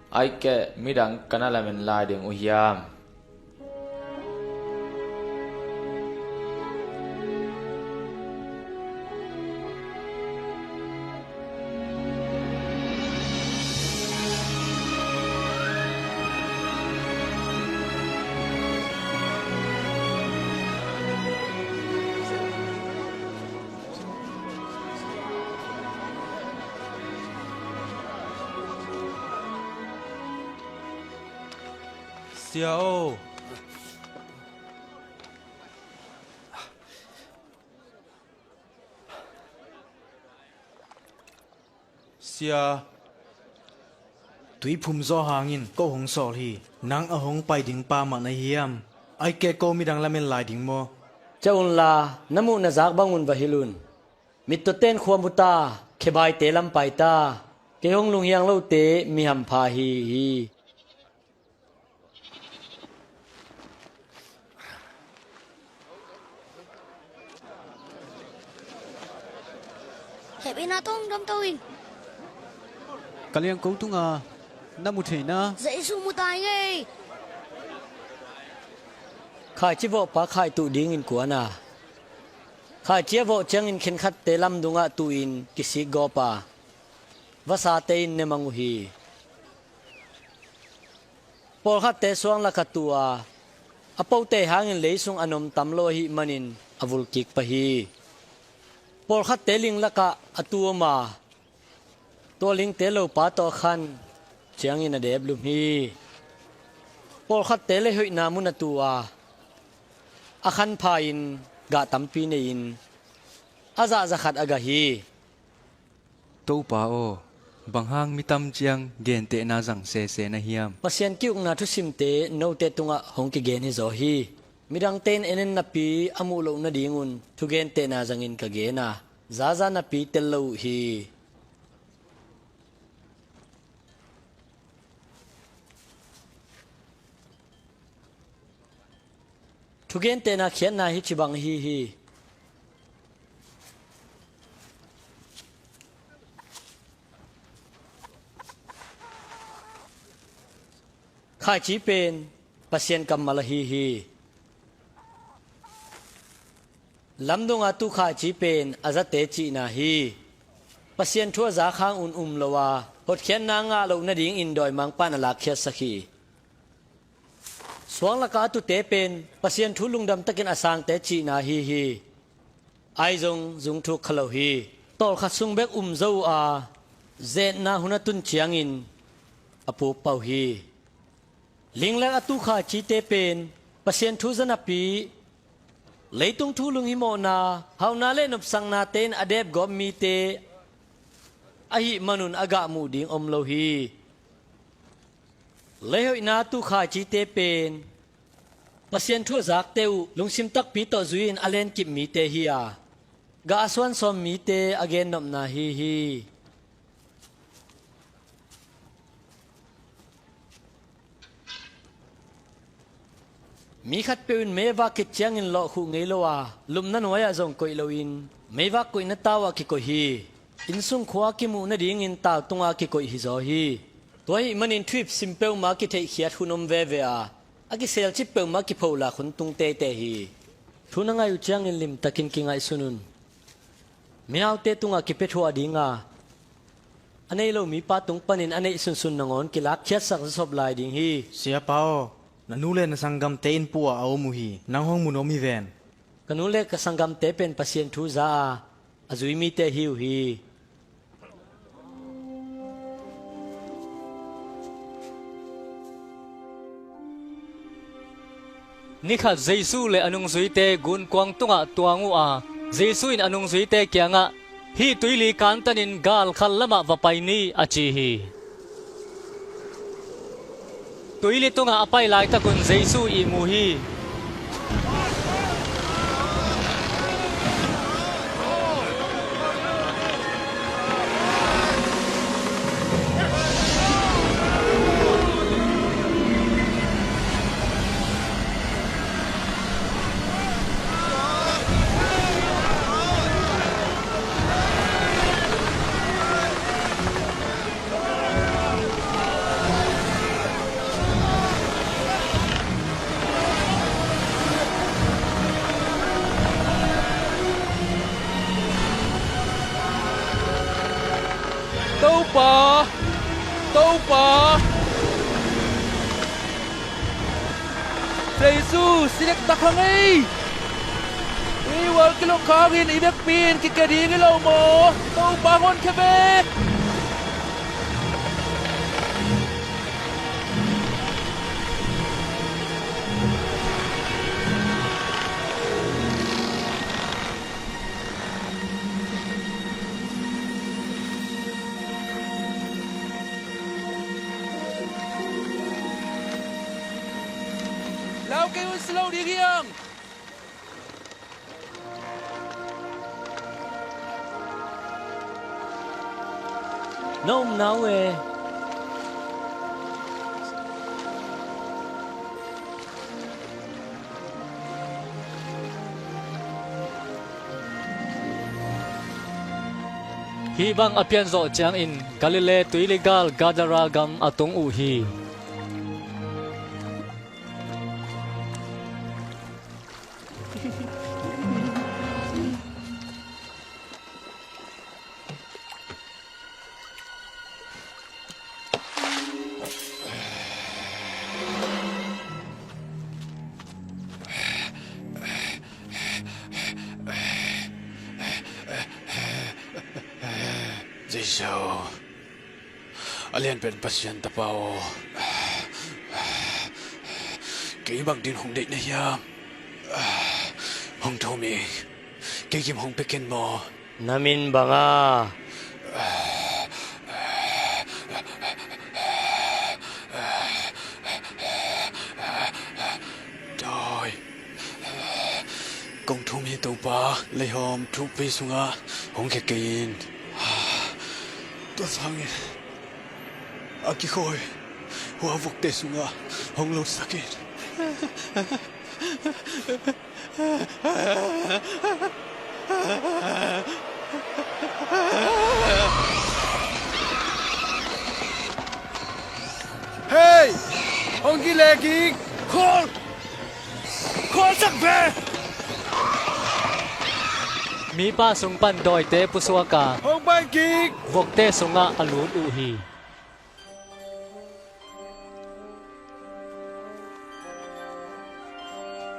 Ahih keh midang ka na lamen lai ding uh hiam? Sia aw. Sia, Tuiphum Johan in ko hong sawl hi. Nang a hong pai ding pa mah na hiam? Ahih keh ko midang lamen lai ding maw? Ciah unla, na muh na zak bangun va hilh un. Mittawten khua mu ta, khebaite lam pai ta. Kei hong lunghiang lote mi hampha hi hi. Hehpihna tawh hong damto in. Ka liangko tunga na mu thei na. Jesu mu ta ing ei. Khaici vawhpa khaituh dingin kuan a, khaici a vawh ciangin khenkhatte lamdungah tuhin kisik gawp a, vasate in ne mang uh hi. Pawlkhatte suang lakah tu a, a pote hangin lei sung a nom tam lo ahih manin a vul kik pah hi. Pawlkhatte ling lakah a tu om a, tua lingte lopa tawh a khan ciangin a deplum hi. Pawlkhatte leihoihna mun a tu a, a khan pha-in gah tampi nei-in a zah za khat a gah hi. Topa aw, bang hang mi tam ciang gentehna zang sese na hiam? Pasian ki-ukna thusimte note tungah hong kigen hi zaw hi. Midangte in en en napi a muh loh nadingun thugentehna zangin ka gen a, zaza napi tel lo uh hi. Thugentehna khiatna hi cibang ahi hi. Khaici pen Pasian kammal ahi hi. Lamdunga tu khaici pen a zate cihna hi. Pasian thu a zak hangun um lo a, hotkhiatna ngah loh nadingin dawimangpa'n a lakkhiatsak hi. Suang lakah a tute pen Pasian thu lungdam takin a sangte cihna ahi hi. Ahi zong zungthuk kha lo hi. Tawlkhat sung bek um zo uh a, zetna hun a tun ciangin a pukpah uh hi. Linglek a tu khaicite pen Pasian thu za napi, leitung thu lunghimawhna, hauhna le nopsaknate in a depgawp mite ahih manun a gah muh ding om lo hi. Leihoihna a tu khaicite pen Pasian thu a zakte uh lungsim takpi tawh zui-in a lenkip mite hi a, gah a suansawm mite a gennopna ahi hi. Mi khatpeuh in meivak khit ciangin lawhkhuh ngei lo a, lupna nuai-ah zong koih loin meivak koihna tau-ah kikoih hi. Innsung khua-ah kimuh nadingin tau tungah kikoih hizaw hi. Tua ahih manin thuhip sim peuhmah a kitheihkhiat hun om veve a, a kiselcip peuhmah a kipholak hun tung teitei hi. Thu na ngaih uh ciangin limtakin kingaihsun un. Mihaute tungah kipia thuah ding a, a neih lo mipa tung panin a neih sunsun nangawn kilakkhiatsak zawsop lai ding hi. Siapa aw, na nu le na sanggamte inn puah a om uh hi. Nang hong mu nuam hi ven. Ka nu le ka sanggamte pen Pasian thu za a, a zui mite ahi uh hi. Ni khat Jesu le a nungzuite gunkuang tungah tuang uh a, Jesu in a nungzuite kiangah, "Hih tuili kantanin gal khat lamah va pai ni," a ci hi. Tuili tungah a pai laitakun Jesu ihmu hi. Topa! Topa! Jesu, si dektak hang ei! Ei, wal kilok khangin i vekpi in kikhe ding hi lo maw? Topa, honkhia ve! Lau kei un, si lo ding hi hang. Na omna uh e. Hih bang a pianzawh ciangin Galilee tuili gal Gadara gam a tung uh hi. Jesu, a lianpen Pasian Tapa aw, kei bang din hong deih na hiam? Hong thum ing. Kei kim hong pia ken maw? Na min bang a? Dawi. Kong thum hi Topa, leihawm thukpi sungah hong khia kei in. Tua sangin a kikhawi hua vokte sungah hong lotsak in. Hei! Hong kile kik! Khawl! Khawlsak ve! Mipa sung pan dawite pusuak a, hong pai kik! Vokte sungah a lut uh hi.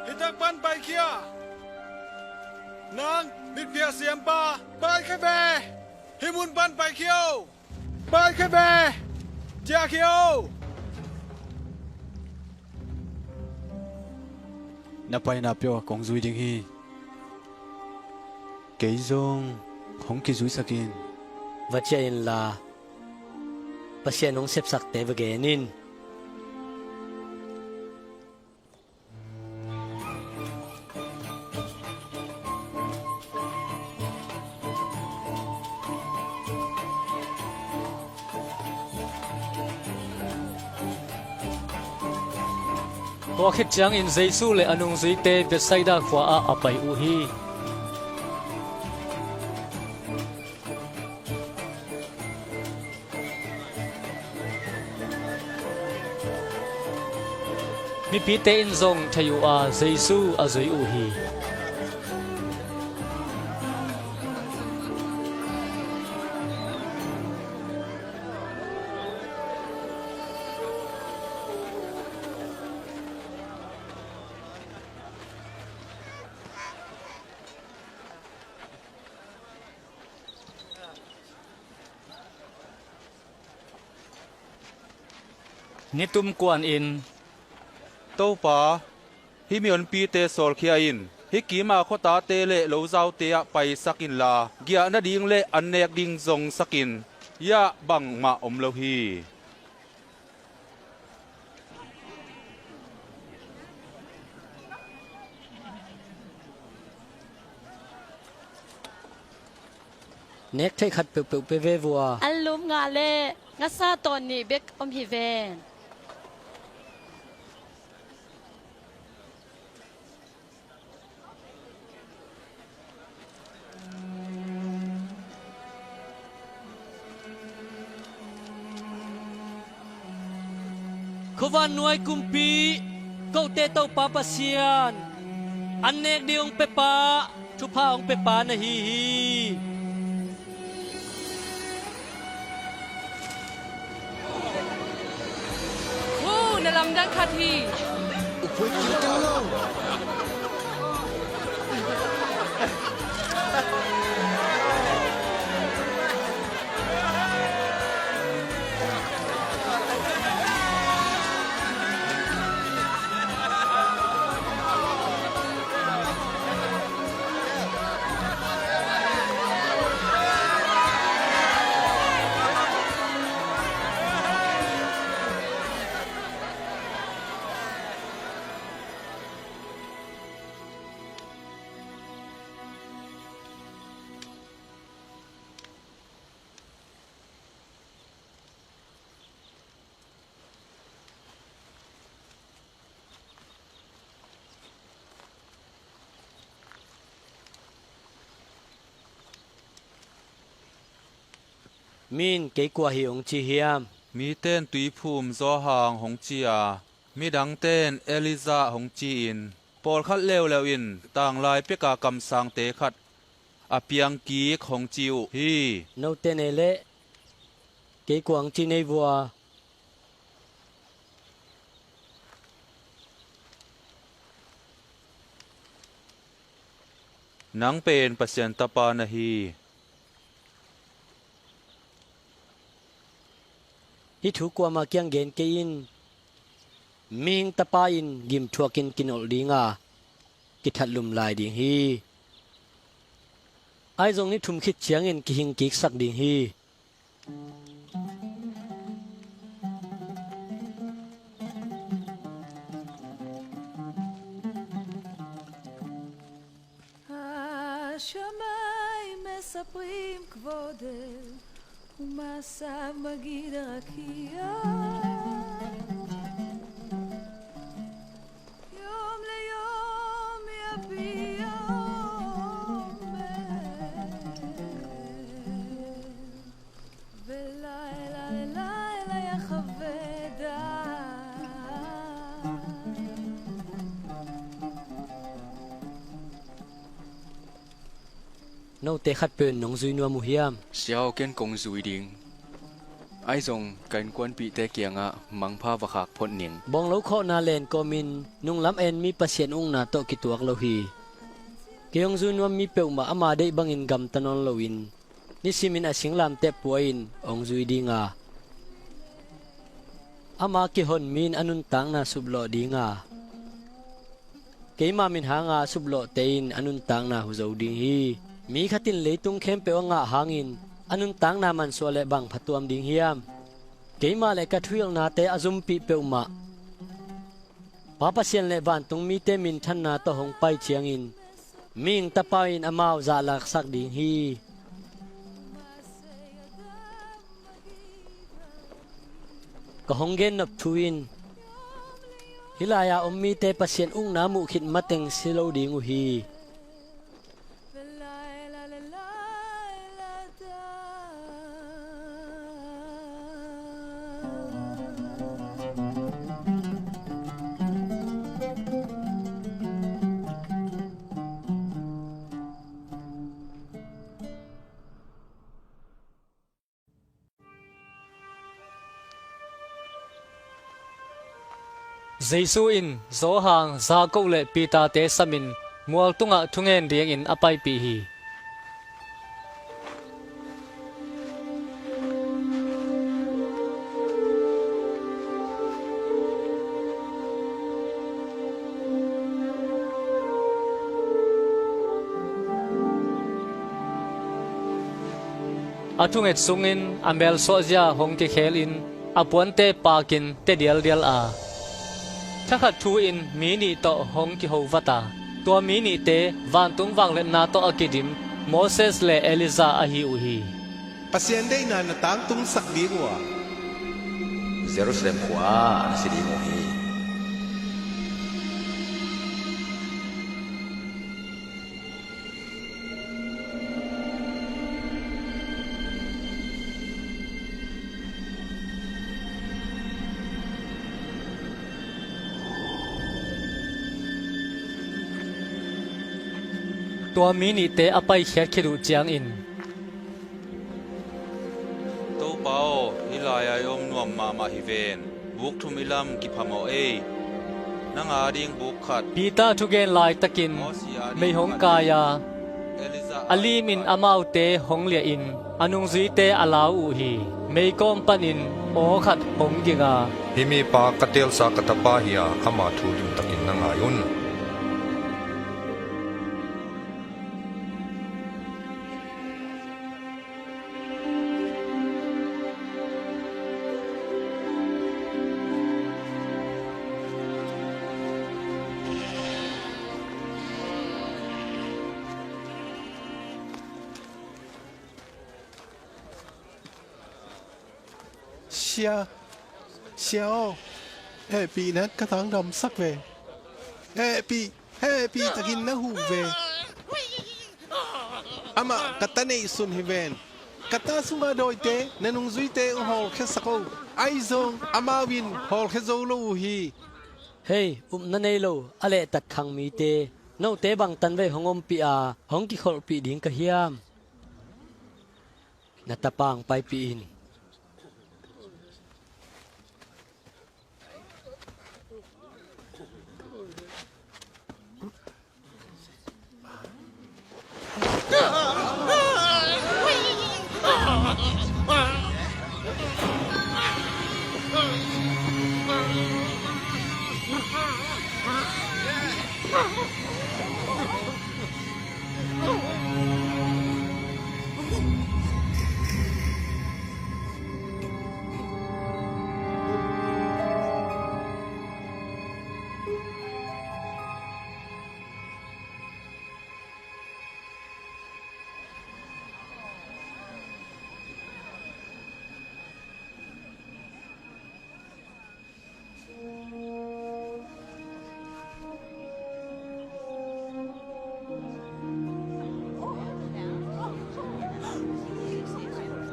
Hih tak pan paikhia. Nang mitphiat siampa, paikhia ve. Hih mun pan paikhia o. Paikhia ve. Ciahkhia o. Na paina peuh ah kong zui ding hi. Kei zong hong kizuisak in. Va ciah inla, Pasian hong sepsakte va gen in. Tua khit ciangin Jesu le a nungzuite Bethsaida khua ah a pai uh hi. Mipite in zong thei uh a, Jesu a zui uh hi. Nitum kuanin, "Topa, Hih mihonpite sawlkhia in hih kima khuatate le lozaute ah paisak inla, giah nading le an nek ding zongsak in. Hiah bangmah om lo hi. Nek theih khat peuhpeuh pe ve vua. An lum nga le ngasa tawh nih bek om hi ven. Khuavannuai kumpi, kote Topa Pasian, an nek ding hong pepa, thupha hong pepa na hi hi. Khu, na lamdang khat hi. Mi in kei kua hi hong ci hiam? Miten Tuiphum Zawhang hong ci a, midangten Elijah hong ci-in, pawlkhat leuleu in tanglai peka kamsangte khat a piang kik hong ci uh hi. Note nei leh kei kua hong ci nei vua. Nang pen Pasian Tapa na hi. Hih thu kuamah kiang gen kei in. Mihing Tapa in gimthuakin kinolh ding a, kithatlum lai ding hi. Ahi zong ni thum khit ciangin kihing kiksak ding hi. השמיים מספרים כבודך, ומעשיו מגיד הרקיע. יום ליום יביע אומר, ולילה ללילה יחווה דעת. Note khatpeuh in nong zui nuam uh hiam? Sia aw, ken kong zui ding. Ahi zong ka innkuanpihte kiangah mangpha va khak phot ning. Bawnglo khawhna len kawmin nunglam en mi Pasian ukna tawh kituak lo hi. Kei hong zui nuam mi peuhmah ama deih bangin gamta nawn loin nisimin a singlamteh pua-in hong zui ding a, ama kihon mi in a nuntakna suplawh ding a, keima min hanga a suplawhte in a nuntakna hu zo ding hi. Mi khat in leitung khempeuh a ngah hangin a nuntakna mansuah leh bang phatuam ding hiam? Keimah le ka thuhilhnate a zumpih peuhmah Pa Pasian le vantung mite minthanna tawh hong pai ciangin mihing Tapa in amau zahlaksak ding hi. Ka hong gennop thu in hih lai-a om mite Pasian ukna muh khit mateng si lo ding uh hi. Jesu in Johan, Jakob le Peter-te samin mual tungah thungen dingin a paipih hi. A thunget sungin a melsuahzia hong kikhelin a puante pakin te dialdial a, thakhat thu-in mi nih tawh hong kiho vat a, tua mi nihte vantung vangliatna tawh a kidim Moses le Elijah ahi uh hi. Pasian deihna na tangtungsak ding uh a, Jerusalem khua-ah na si ding uh hi. Tua mi nihte a paikhiat khit uh ciangin, Topa aw, hih lai-ah i om nuam mahmah hi ven. Buk thum i lam kiphamawh ei. Nang a ding buk khat. Peter thugen laitakin mei hong kai a, a limin amaute hong liahin a nungzuite a lau uh hi. Meikawm panin aw khat hong ging a, Hih mipa ka teelsa ka tapa hi a, ama thu limtakin na ngai un. Sia, Sia aw, hehpihna ka tangdamsak ve. Hehpih, hehpih takin na huh ve. Amah ka ta neihsun hi ven. Ka ta sunga dawite na nungzuite uh hawlkhiasak o. Ahi zong amau in hawlkhia zo lo uh hi. Hei, upna nei lo a lehtat khang mite, note bangtan vei hong ompih a hong kikholhpih ding ka hiam? Na tapa hong paipih in.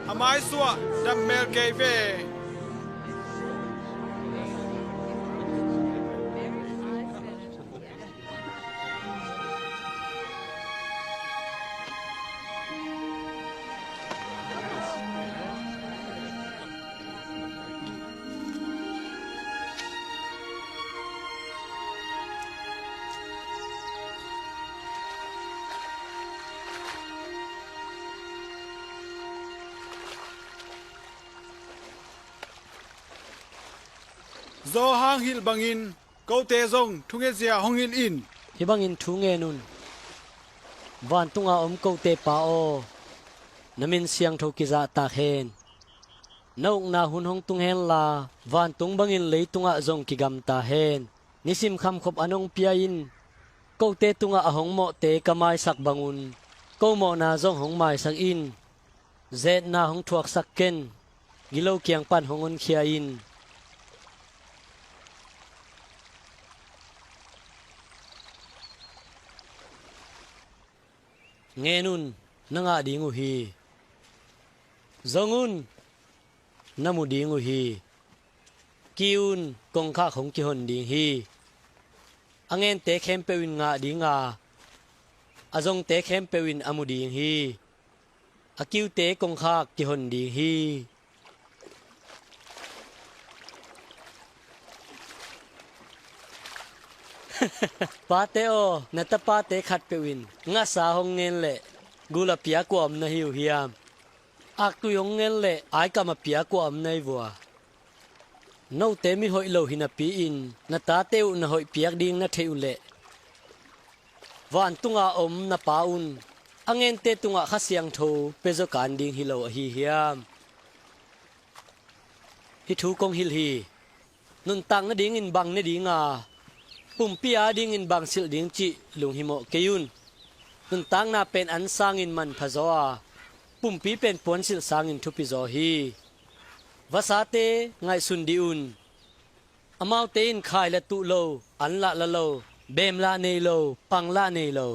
A maisuah, dam mel kei ve. Johan hilh bangin kote zong thungetzia hong hilh in. Hih bangin thu ngen un. Vantunga om kote Pa aw, na min siangtho kizahtak hen. Na ukna hun hong tung henla, vantung bangin leitungah zong kigamta hen. Nisim khamkhop an hong pia in. Kote tungah a hong mawhte ka maisak bangun ko mawhna zong hong maisak in. Zetna hong thuaksak ken. Gilo kiang pan hong honkhia in. Ngen un, na ngah ding uh hi. Zong un, na mu ding uh hi. Kiu un, kongkhak hong kihon ding hi. A ngente khempeuh in ngah ding a, a zongte khempeuh in a mu ding hi. A kiute kongkhak kihon ding hi. Pate aw, na tapate khatpeuh in ngasa hong ngen leh gul a piak kua om na hi uh hiam? Aktui hong ngen leh aikam a piak kua om na hi vua? Note mihoih lo hi napi-in na tate uh na hoih piak ding na theih uh leh vantunga om na Pa un a ngente tungah Kha Siangtho pia zaw kan ding hi lo ahi hiam? Hih thu kong hilh hi. Nuntak nadingin bang ne ding a, pumpi adingin bang silh ding cih lunghimawh kei un. Nuntakna pen an sangin manpha zaw a, pumpi pen puansilh sangin thupi zaw hi. Vasate ngaihsun dih un. Amaute in khai la tuh lo, an lah la lo, beem lah nei lo, pang lah nei lo.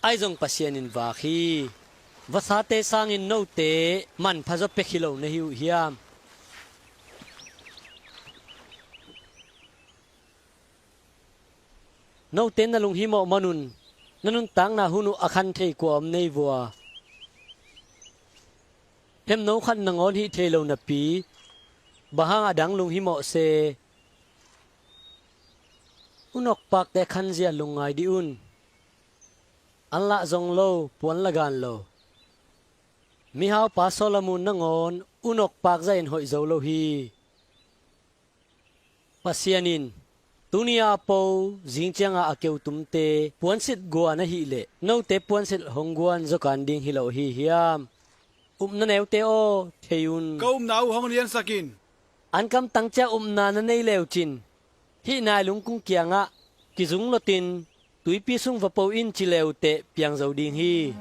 Ahi zong Pasian in vak hi. Vasate sangin note manpha zaw pek hi lo na hi uh hiam? Note na lunghimawh manun na nuntakna hun uh a khan thei kua om nei vua? Hemno khat nangawn hih thei lo napi, bang hang a dang lunghimawh se? U nokpakte khanzia lungngai dih un. An lah zong lo, puan la gan lo. Mihaupa Solomon nangawn u nokpak zahin hoih zo lo hi. Pasian in, tuni-a po, zing cianga a keutumte puansilh guan ahih leh, note puansilh hong guan zaw kan ding hi lo ahi hiam? Upna neute aw, thei un. Ka upna uh hong liansak in. Ankamtang cia upna na nei leucin, hih nailung kung kiangah, kizung lotin, tuipi sung va po in ci leuteh piang zo ding hi.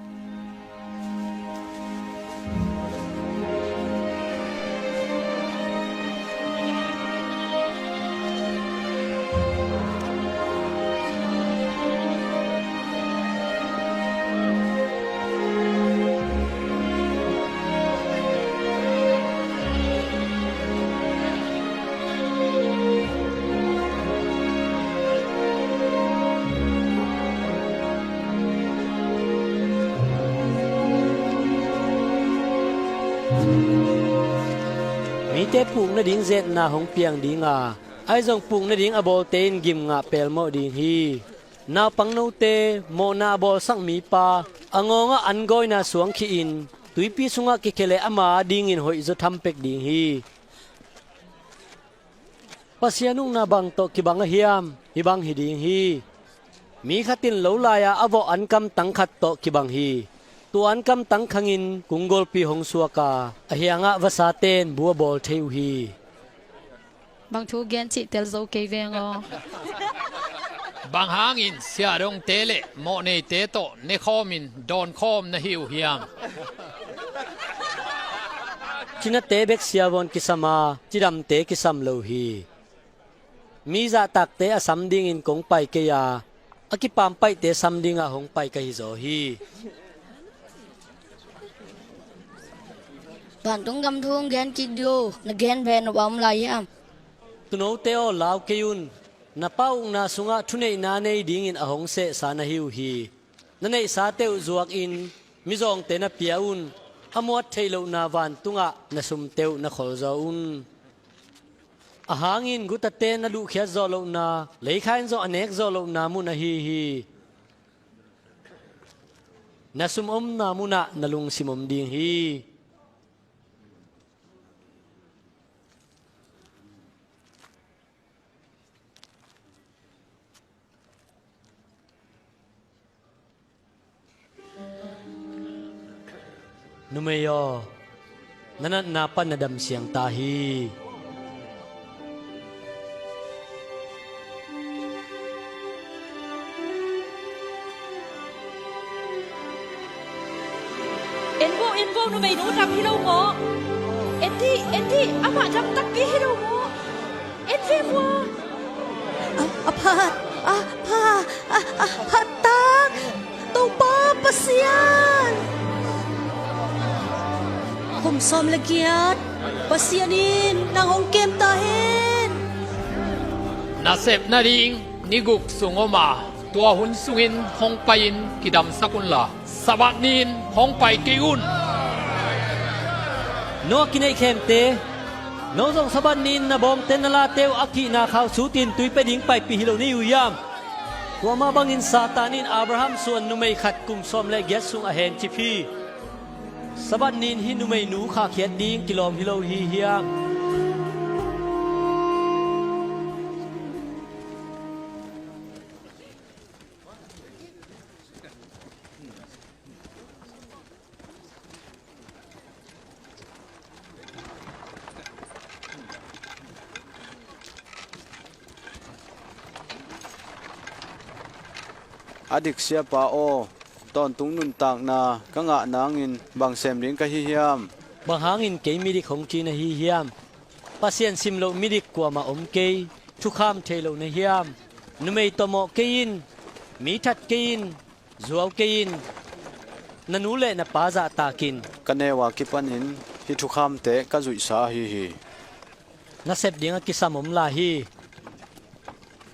Mite puk nading zetna hong piang ding a, ahi zong puk nading a bawlte in gimngah pelmawh ding hi. Naupangnote mawhna a bawlsak mipa a ngawngah an gawina suang khihin tuipi sungah kikhia leh ama adingin hoihzaw thampek ding hi. Pasian ukna bang tawh kibang a hiam? Hih bang hi ding hi. Mi khat in lo lai-a a vawh ankamtang khat tawh kibang hi. Tua ankamtang khangin kung golpi hong suak a, a hiangah vasate in bu a bawl thei uh hi. Bang thu gen cih tel zo kei veng aw. Bang hangin siahdongte le mawhneite tawh nekhawmin dawnkhawm na hi uh hiam? Cinate bek siavawn kisam a, cidamte kisam lo hi. Mi zahtakte a sam dingin kong pai kei a, a kipampaihte sam dingah hong pai ka hizaw hi. Vantung gam thu hong gen kik dih o, na gen ve nop a om lai hiam? Tuunote aw, lau kei un. Na pa ukna sungah thuneihna nei dingin a hong sehsa na hi uh hi. Na neihsate uh zuakin mizawngte na pia un. A muat theih lohna vantungah na sumte uh na kholzaw un. A hangin gutate na luhkhiat zawh lohna, leikha in zong a nek zawh lohna mun ahi hi. Na sum omna munah na lungsim om ding hi. Numei aw, na natna pan na damsiang ta hi. En vo, en vo, numeinu dam hi lo maw? En dih, en dih, amah dam takpi hi lo maw? En ve vua. A, a phat, a pha, a, a phat tak. Topa Pasian. Kum sawm le giat Pasian in nang hong kem ta hen. Nasep nading ni guk sung om a, tua hun sungin hong pai-in kidamsak unla, Sabbath ni-in hong pai kei un. No a kineihkhemte, no zong Sabbath ni-in na bawngte na late uh a kihna khausutin tui pia ding paipih hi lo na hi uh hiam? Tua mah bangin Satan in Abraham suan numei khat kum sawm le giat sung a hencip hi. Sabbath ni-in hih numeinu khahkhiat ding kilawm hi lo hi hiam? A dik, Siapa aw, tawntung nuntakna ka ngah nangin bang sem ding ka hi hiam? Bang hangin kei midik hong ci na hi hiam? Pasian sim loh midik kuamah om kei. Thukham thei lo na hiam? Numei tawmawh kei in, mi that kei in, zuau kei in, na nu le na pa zahtak in. Ka neu a kipanin hih thukhamte ka zuihsa ahi hi. Na sep ding a kisam om lai hi.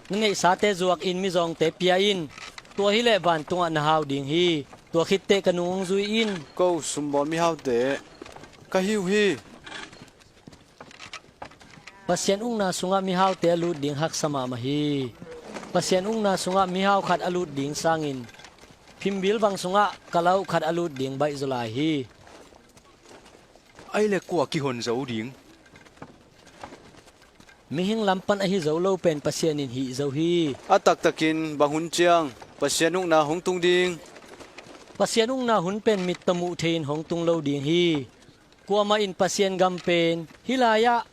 Na neihsate zuakin mizawngte pia in. Tua hileh vantungah na hau ding hi. Tua khitteh ka nung hong zui in. Ko sumbawl mihaute ka hi uh hi. Pasian ukna sungah mihaute a lut ding haksa mahmah hi. Pasian ukna sungah mihau khat a lut ding sangin phimbil vang sungah kala uh khat a lut ding baih zaw lai hi. Ahih leh kua kihon zo ding? Mihing lam pan ahi zo lo pen Pasian in hih zo hi. A taktakin bang hun ciang Pasian ukna hong tung ding? Pasian ukna hun pen mittaw muh thei-in hong tung lo ding hi. Kuamah in Pasian gam pen hih lai-ah,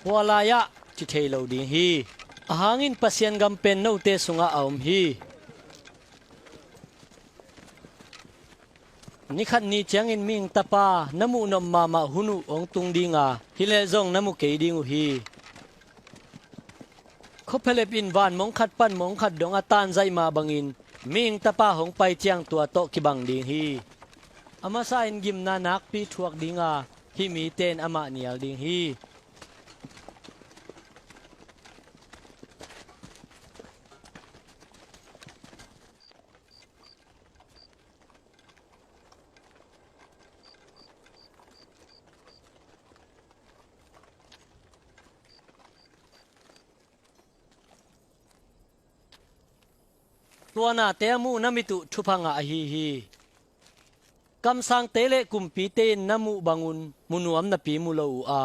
hua lai-ah ci thei lo ding hi. Ahang in Pasian gam pen note sungah a om hi. Ni khat ni ciangin Mihing Tapa na muh nop mahmah hun uh hong tung ding a, hileh zong na mu kei ding uh hi. Khuaphialep in van mong khat pan mong khat dong a tanzaih mah bangin Mihing Tapa hong pai ciang tua tawh kibang ding hi. A masa in gimna nakpi thuak ding a, hih mite in amah nial ding hi. Tua nate a muh na mit uh thupha ngah ahi hi. Kamsangte le kumpite in na muh bangun mu nuam napi mu lo uh a,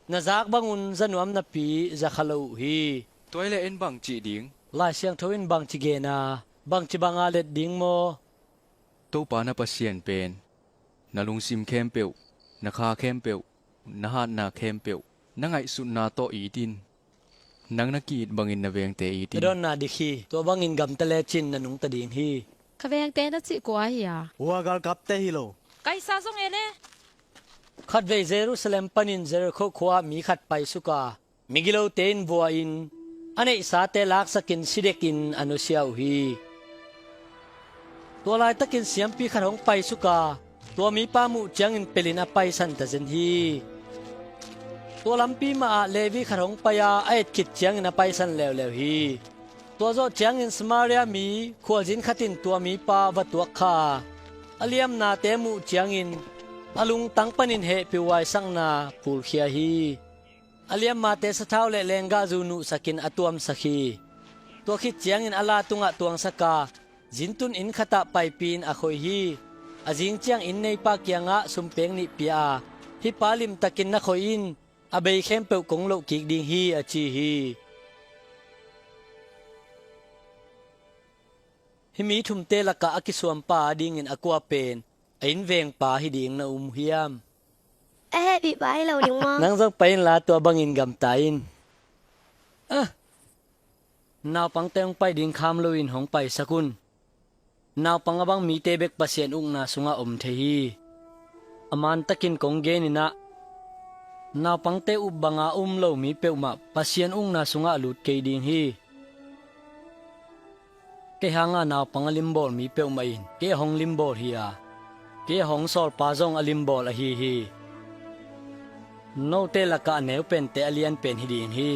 na zak bangun za nuam napi za kha lo uh hi. Tua hileh en bang cih ding? Lai Siangtho in bang ci gen a, bang ci banga let ding maw? Topa na Pasian pen na lungsim khempeuh, na kha khempeuh, na hatna khempeuh, na ngaihsutna tawh it in. Nang na ki-it bangin na vengte it in. Na dawnna dik hi. Tua bangin gamta lecin na nungta ding hi. Ka vengte na cih kua hi a? Hua galkapte hi lo. Kaisar zong en e. Khatvei Jerusalem panin Jericho khua-ah mi khat paisuk a, migilote in vua-in a neihsate laksakin si dekin a nusia uh hi. Tua laitakin siampi khat hong paisuk a, tua mipa muh ciangin pelin a paisan tazen hi. Tua lampi mahah Levi khat hong pai a, a et khit ciangin a paisan leuleu hi. Tua zawh ciangin Samaria mi khualzin khat in tua mipa va tuak kha a, a liamnate a muh ciangin a lungtang panin hehpih huaisakna pulkhia hi. A liammate sathau le lenggahzu nuhsakin a tuamsak hi. Tua khit ciangin a la tungah tuangsak a, zintun inn khatah paipi-in a khoi hi. A zing ciang inn neipa kiangah sumpek nih pia a, hih pa limtakin na khoi in, a bei khempeuh kong lohkik ding hi, a ci hi. Hih mi thumte lakah a kisuampa adingin a kua pen a innvengpa hi ding na um uh hiam? A hehpihpa hi lo ding maw? Nang zong pai inla tua bangin gamta in. Ah! Naupangte hong pai ding kham loin hong paisak un. Naupang a bang mite bek Pasian ukna sungah om thei hi. A mantakin kong genin ah, naupangte up banga um lo mi peuhmah Pasian ukna sungah a lut kei ding hi. Kei hanga naupang a limbawl mi peuhmah in kei a hong limbawl hi a, kei a hong sawlpa zong a limbawl ahi hi. Note lakah a neu pente a lian pen hi ding hi.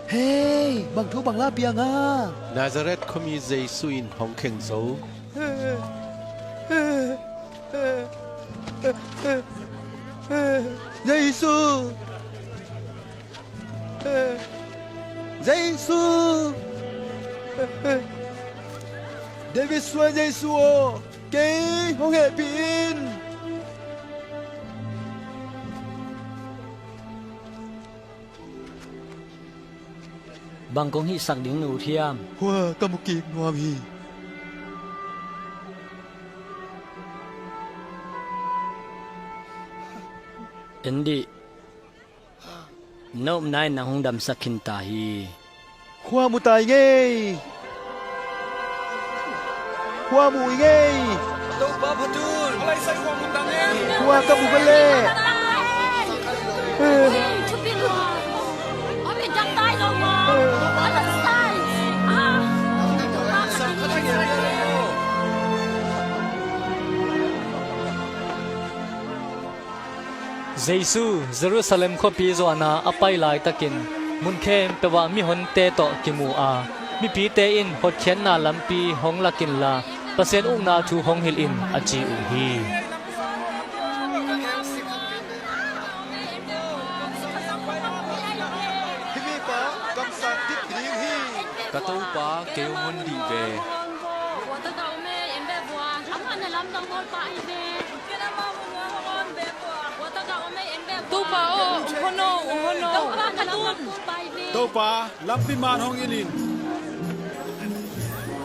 Hei, bang thu bang la piang a? Nazareth khuami Jesu in hong kheng zo. Jesu! Jesu! David suan Jesu aw, kei hong hehpih in. Bang kong hihsak ding na ut hiam? Khua ka mu kik nuam hi. En dih. Na upna in nang hong damsak khin ta hi. Khua mu ta i ngei. Khua mu i ngei. Topa phatun. Khua ka mu ve le. Jesu Jerusalem khuapi zuan a a pai laitakin mun khempeuh ah mihonte tawh kimu a, mipite in hotkhiatna lampi hong lak inla, Pasian ukna thu hong hilh in, a ci uh hi. Himi pa kamsang dih ding hi. Ka Topa, kei hong hon dih ve. Topa aw, hong hon o, hong hon o. Topa, lampi man hong hilh in.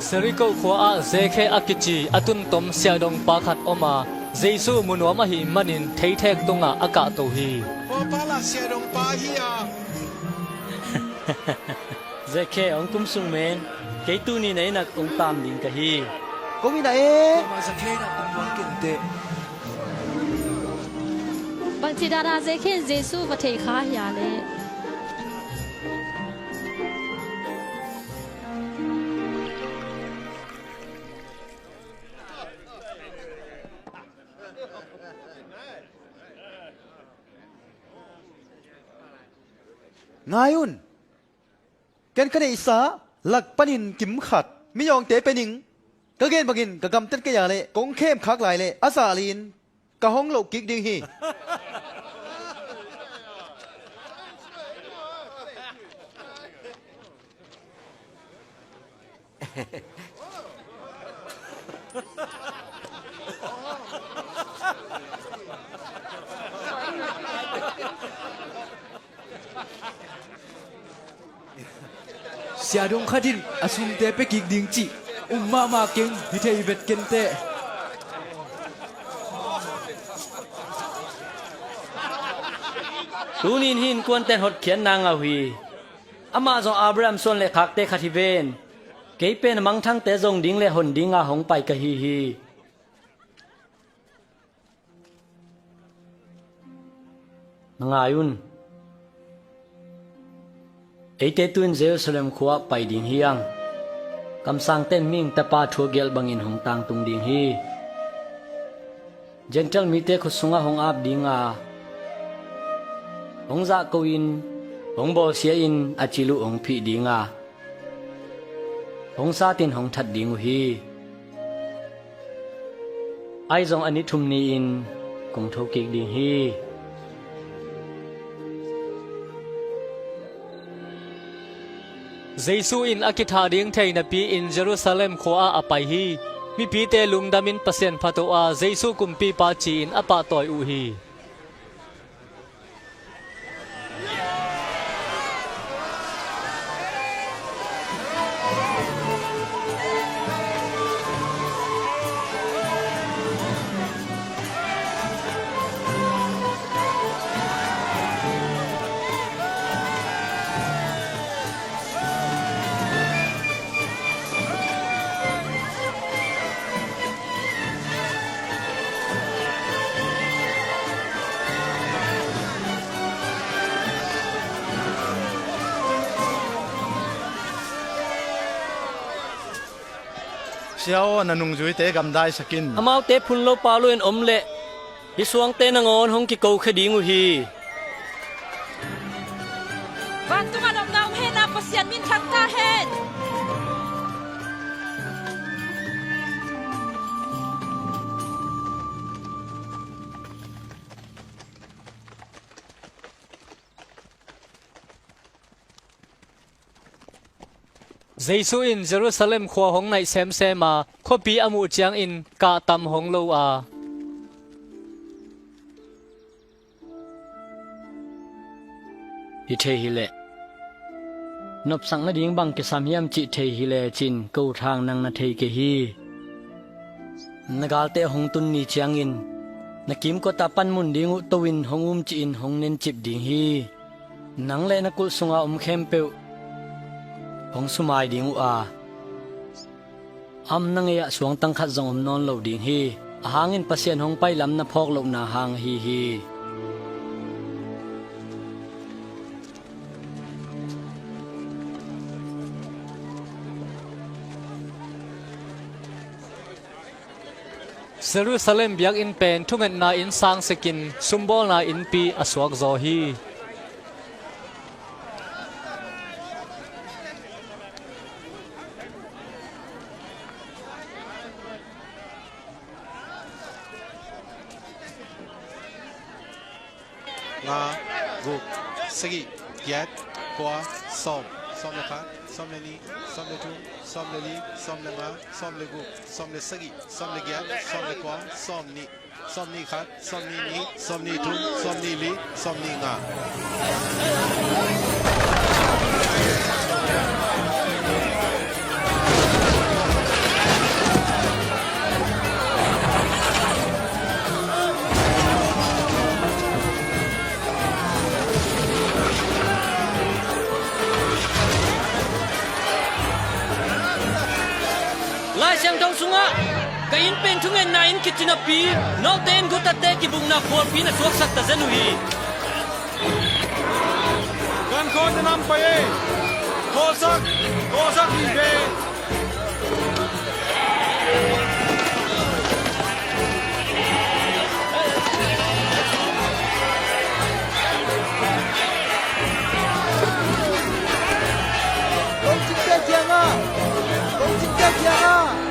Jericho khua ah Zakhe a kici a tuntom siahdongpa khat om a, Jesu mu nuam ahih manin theithek tungah a kahto hi. Pawlpa la siahdongpa hi a. Zakhe, hong kum sung men. Kei tuni na inn ah kong tam ding ka hi. Kong inn ah e. Bangci dan a Zakhe in Jesu va thei kha hia leh? Ngai un. Ken ka neihsa lak panin kim khat miyawngte pe ning. Ka gen bangin ka gamtat kei a leh kong khem khak lai leh a zalin ka hong loh kik ding hi. Siahdong khat in a sumte pia kik ding cih um mahmah keng hi thei vet kenteh. Tuni in hih innkuante'n hotkhiatna ngah uh hi. Amah zong Abraham suan le khakte khat hi ven. Kei pen a mangthangte zong ding le hon dinga hong pai ka hi hi. Na ngai un. Eite tu-in Jerusalem khua ah pai ding hi hang. Kamsangte'n mihing Tapa thu a gelh bangin hong tangtung ding hi. Gentile mite khut sungah hong ap dinga, hong zahko in, hong bawlsia in a cih uh hong phih dinga, hong satin hong that ding uh hi. Ahi zong a ni thum ni-in kong thokik ding hi. Jesu in a kithah ding thei napi-in Jerusalem khua-ah a pai hi. Mipite lungdamin Pasian phattuah Jesu kumpipa ci-in a pahtawi uh hi. Sia aw, na nungzuite gamdaisak in. Amaute phun lo pau lo in om leh hih suangte nangawn hong kikokhia ding uh hi. Vantungah nopna om hen la, Pasian minthang ta hen. Jesu in Jerusalem khua hong naih semsem a, khuapi a muh ciangin kahtam hong lo a, "Hi thei hileh nopsak nading bang kisam hiam cih thei hi lecin ko thang nang na thei kei hi. Na galte a hong tun ni ciangin na kimkot ah panmun ding uh to in hong um cihin hong nencip ding hi. Nang le na kulh sunga om khempeuh hong sumai ding uh a, a omna ngei ah suangtang khat zong om nawn lo ding hi. Ahang in Pasian hong pailam na phawk lohna hang ahi hi." Jerusalem biakinn pen thungetna inn sangsikin sumbawlna innpi a suakzaw hi. Nga, guk, sagih, giat, kua, sawm, sawm le khat, sawm le nih, sawm le thum, sawm le li, sawm le nga, sawm le guk, sawm le sagih, sawm le giat, sawm le kua, sawm nih, sawm nih khat, sawm nih nih, sawm nih thum, sawm nih li, sawm nih nga. Lai Siangtho sungah ka inn pen thungetna inn khit cinapi, note in gutate kibukna khualpi na suaksak ta zen uh hi. Kan khawh na nam pai ei. Khawhsak, khawhsak hi ve.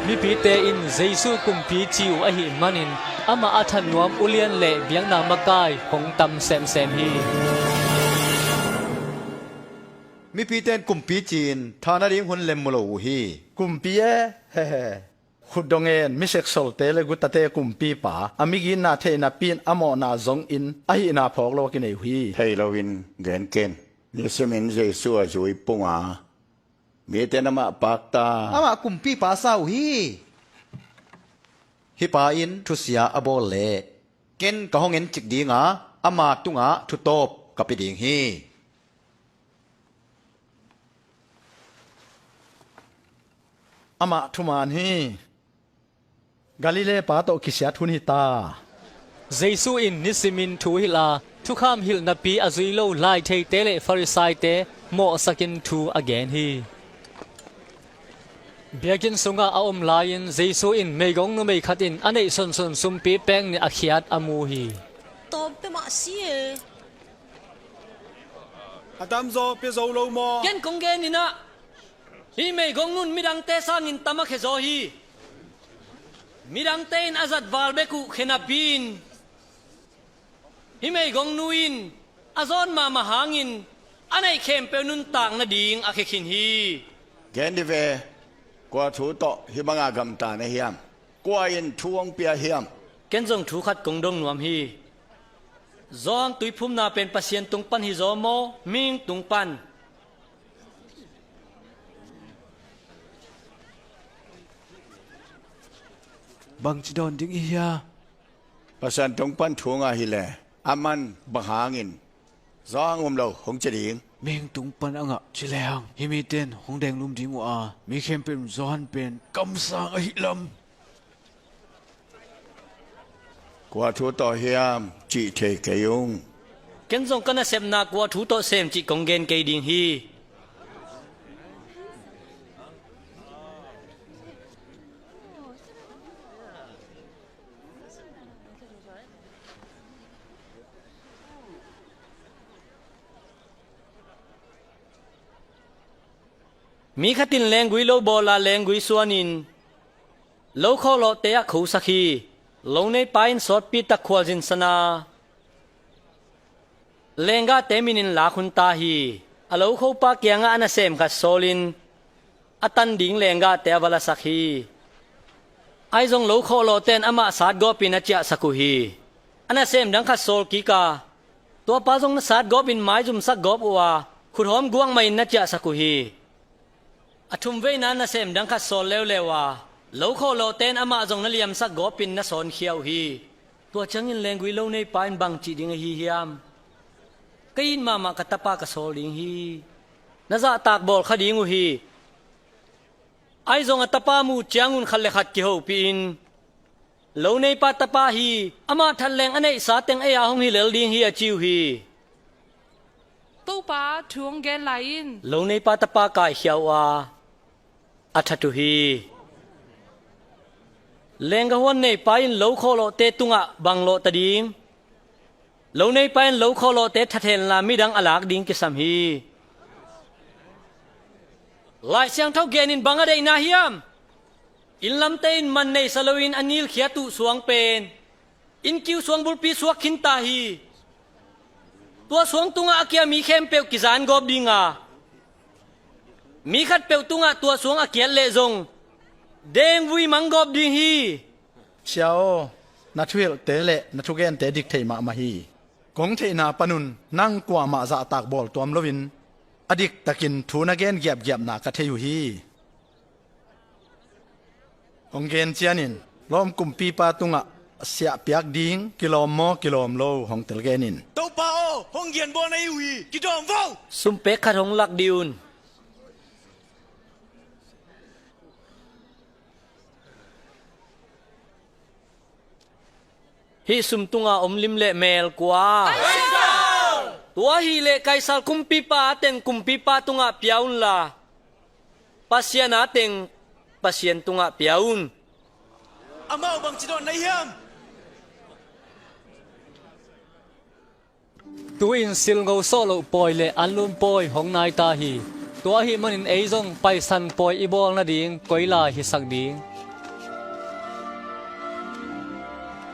Mipite in Jesu kumpi ci uh ahih manin amah a that nuam ulian le biakna makai hong tam semsem hi. Mipite in kumpi ci-in tha nading hun lem mu lo uh hi. Kumpi e, hehe. Khutdong en, mi seksolte le gutate kumpipa, a migitna theihnapi in a mawhna zongin ahihna phawk lo a kinei uh hi. Thei loin gen ken. Nisimin Jesu a zui pung a, mite in amah pakta, amah kumpipa a sa uh hi. Hih pa in thusia a bawl leh ken ka hong encik ding a, ama tungah thutawp ka pia ding hi. Amah thuman hi. Galilee pa tawh kisiat hun hi ta. Jesu in nisimin thu hilh a, thukham hilh napi a zui lo laitheite le Farisaite mawhsakin thu a gen hi. Biakinn sungah a om lai-in Jesu in meigong numei khat in a neih sunsun sumpi pek nih a khiat a mu hi. Tawpte mah si e. A tamzaw pia zo lo maw? Ken kong gen in ah, hih meigong nun midangte sangin tam a khia zaw hi. Midangte in a zat val bek uh khia napi-in, hih meigong nu in a zawn mahmah hangin a neih khempeuh nuntak nading a khia khin hi. Gen dih ve, kua thu tawh hih banga gamta na hiam? Kua in thu hong pia hiam? Ken zong thu khat kong dong nuam hi. Johan tuiphumna pen Pasian tung pan hi zaw maw, mihing tung pan? Bangci dawn ding i hia? Pasian tung pan thu ngah hileh, aman bang hangin Johan um lo hong ci ding? Mihing tung pan a ngah ci lehang, hih mite in hong denglum ding uh a, mi khempeuh in Johan pen kamsang ahi lam. Kua thu tawh hiam cih thei kei ung. Ken zong ka nasepna kua thu tawh sem cih kong gen kei ding hi. Mi khat in lenggui lo bawl a, lenggui suanin lo khawhlawhte ah khosak hi. Lo neipa in sawtpi tak khualzinsan a, lenggahte minin lak hun ta hi. A lo khopa kiangah a nasem khat sawlin, a tan ding lenggahte a va lasak hi. Ahi zong lo khawhlawhte in amah satgawpin a ciahsak uh hi. A nasem dang khat sawl kik a, tuapa zong na satgawpin maizumsak gawp uh a, khuthawm guak mahin na ciahsak uh hi. A thumveina nasem dang khat sawl leuleu a, lo khawhlawhte in amah zong na liamsak gawpin na sawnkhia uh hi. Tua ciangin lenggui lo neipa in bang cih ding ahi hiam? Ka it mahmah ka tapa ka sawl ding hi. Na zahtak bawl kha ding uh hi. Ahi zong a tapa muh ciangun khat le khat kihopihin, lo neipa tapa hi, amah that leng a neihsa teng ei-a hong hi lel ding hi, a ci uh hi. Topa, thu hong gen lai in. Lo neipa tapa kaikhia uh a, a that uh hi. Lenggahuan neipa in lo khawhlawhte tungah bang lawhta ding? Lo neipa in lo khawhlawhte that henla midang a lak ding kisam hi. Lai Siangtho genin bang a deihna hiam? Inn lamte in man neisa loin a nilkhiat uh suang pen innkiu suang bulpi suak khinta hi. Tua suang tungah a kia mi khempeuh kizan gawp ding a, mi khatpeuh tungah tua suang a kiat leh zong dengvui mang gawp ding hi. Sia aw, na thuhilhte le na thugente dik thei mahmah hi. Kong theihna panun nang kuamah zahtak bawl tuam loin a diktakin thu na gen giapgiapna ka thei uh hi. Hong gen cianin Rom kumpipa tungah siahpiak ding kilawm maw kilawm lo hong tel genin. Topa aw, hong gianbawl na hi uh hi, kidawm vo. Sumpek khat hong lak dih un. Hih sum tunga om lim le mel kua? Kaisar! Tua hileh Kaisar kumpipa a teng kumpipa tungah pia unla, Pasian a teng Pasian tungah pia un. Amau bangci dawn na hiam? Tu-in silngo sawh loh pawi le anlum pawi hong nai ta hi. Tua ahih manin ei zong Paisan pawi i bawl nading koi lai hisak ding?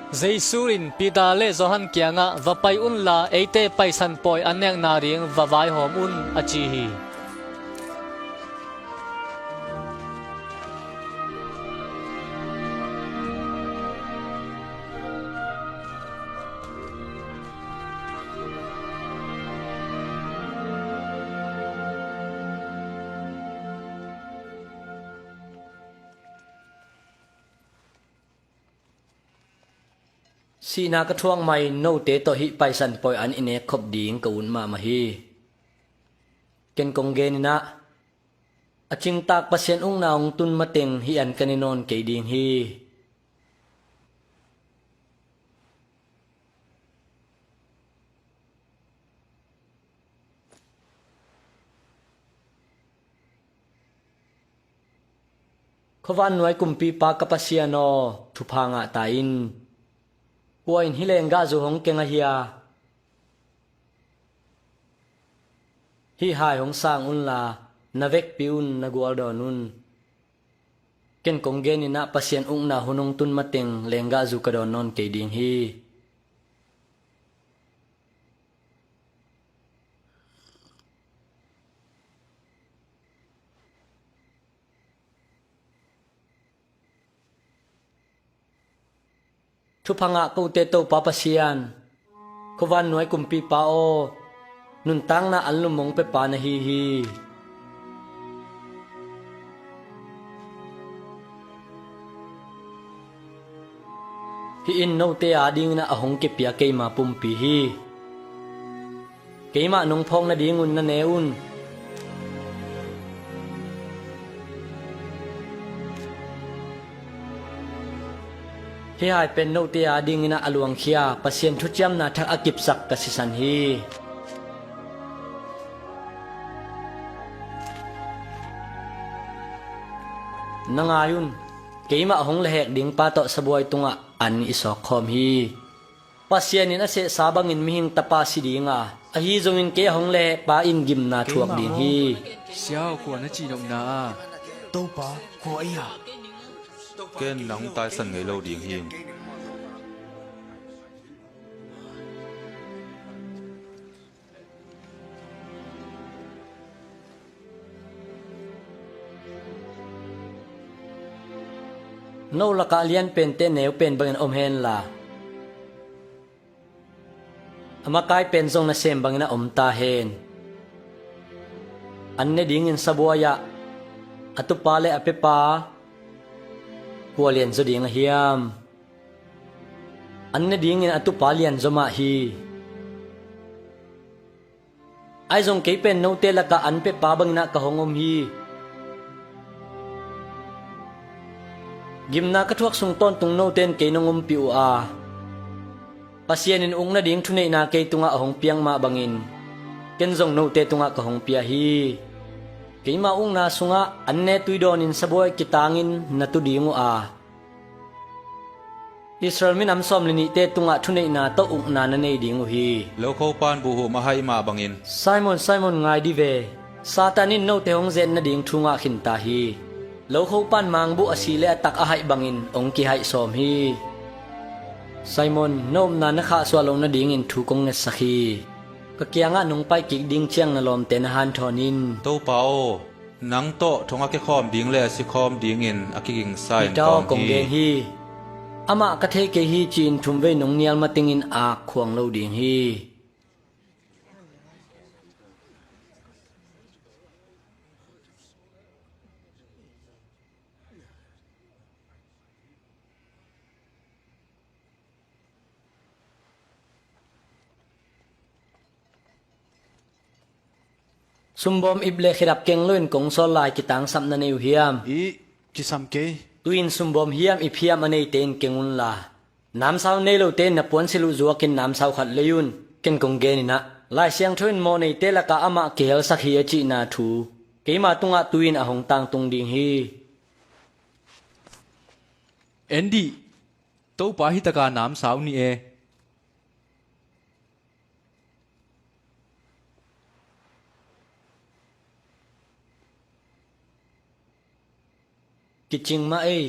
Jesu in Peter le Johan kiangah, "Va pai unla eite Paisan pawi an nekna ding va vaihawm un," a ci hi. Sihna ka thuak mai note tawh hih Paisan pawi an i nek khop ding ka ut mahmah hi. Ken kong genin ah, a cingtak Pasian ukna hong tun mateng hih an ka ne nawn kei ding hi. Khuavannuai kumpipa ka Pasian aw, thupha ngah ta in. Kua in hih lenggahzu hong keng ahi a? Hih hai hong sang unla, na vekpi un, na gualdawn un. Ken kong genin ah, Pasian ukna hun hong tun mateng lenggahzu ka dawn nawn kei ding hi. Thupha ngah kote Topa Pasian, khuavannuai kumpipa aw, nuntakna anlum hong pepa na hi hi. Hih in note adingin ah a hong kipia keima pumpi hi. Keimah nong phawk nadingun na ne un. Hih hai pen note adingin ah a luangkhia, Pasian thuciamna thak a kipsak ka sisan hi. Na ngai un, keimah hong lehhek dingpa tawh sabuai tungah an i sawkkhawm hi. Pasian in a sehsa bangin mihing tapa si ding a, ahi zongin kei a hong lehhekpa in gimna thuak ding hi. Sia aw, kua na cihnopna a? Topa, kua ei a? Ken nang taisan ngei lo ding hi. No lakah lianpente neu pen bangin om henla, a makai pen zong nasem bangin a om ta hen. An ne dingin sabuai-ah a tupa le a pepa kua lianzaw ding a hiam? An ne dingin a tupa lianzaw mah hi. Ahi zong kei pen note lakah an pepa bangin ah ka hong om hi. Gimna ka thuak sung tawntung note in kei nong ompih uh a, Pasian in uk nading thuneihna kei tungah a hong piak mah bangin ken zong note tungah ka hong pia hi. Keima ukna sungah an ne tui dawnin sabuai kitangin na tu ding uh a, Israel minam sawm le nihte tungah thuneihna tawh ukna na nei ding uh hi. Lokhopa'n buhhum a haih mah bangin. Simon, Simon, ngai dih ve. Satan in note hong zen nading thu ngah khinta hi. Lokhopa'n mangbuh a si le a tak a haih bangin hong kihaih sawm hi. Simon, na upna na khahsuah loh nadingin thu kong ngetsak hi. Ka kiangah nong pai kik ding ciang na lawmte na hanthawn in. Topa aw, nang tawh thong a kikhawm ding le a sikhawm dingin a kigingsa in Peter aw, kong gen hi. Amah ka thei kei hi ci-in thumvei nong nial matingin ak khuang lo ding hi. Sumbawm ip le khedap keng loin kong sawl lai kitangsap na nei uh hiam? I, kisam kei. Tu-in sumbawm hiam ip hiam a neite in keng unla, namsau nei lote in na puansilh uh zuakin namsau khat lei un. Ken kong genin ah, Lai Siangtho in mawhneite lakah amah kihelsak hi a cihna thu keima tungah tu-in a hong tangtung ding hi. En dih, Topa hi taka namsau ni e. Kicing mah ei.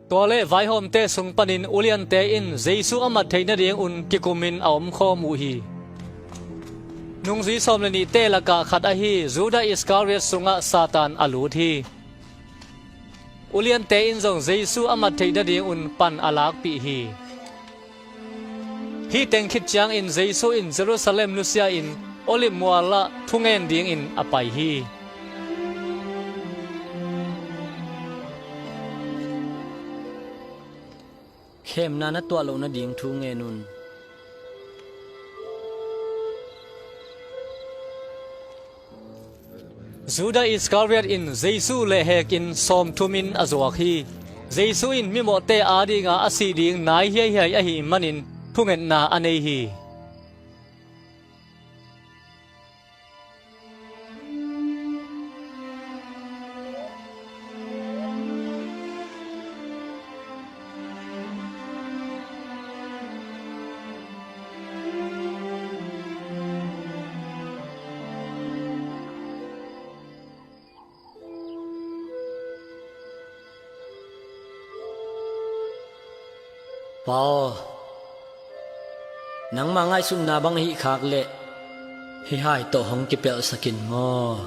Tua leh vaihawmte sung panin uliante in Jesu a mat theih nadingun kikumin a omkhawm uh hi. Nungzui sawm le nihte lakah khat ahi Judas Iskariot sungah Satan a lut hi. Uliante in zong Jesu a mat theih nadingun pan a lakpih hi. Hih teng khit ciangin Jesu in Jerusalem nusia-in Olive mualah thungen dingin a pai hi. Khemna na tuah loh nading thu ngen un. Judas Iskariot in Jesu lehhekin sawmthumin a zuak hi. Jesu in mimawhte adinga a sih ding nai hiaihiai ahih manin thungetna a nei hi. Pa aw, nangma ngaihsutna bang ahih khak leh hih hai tawh hong kipelhsak in maw.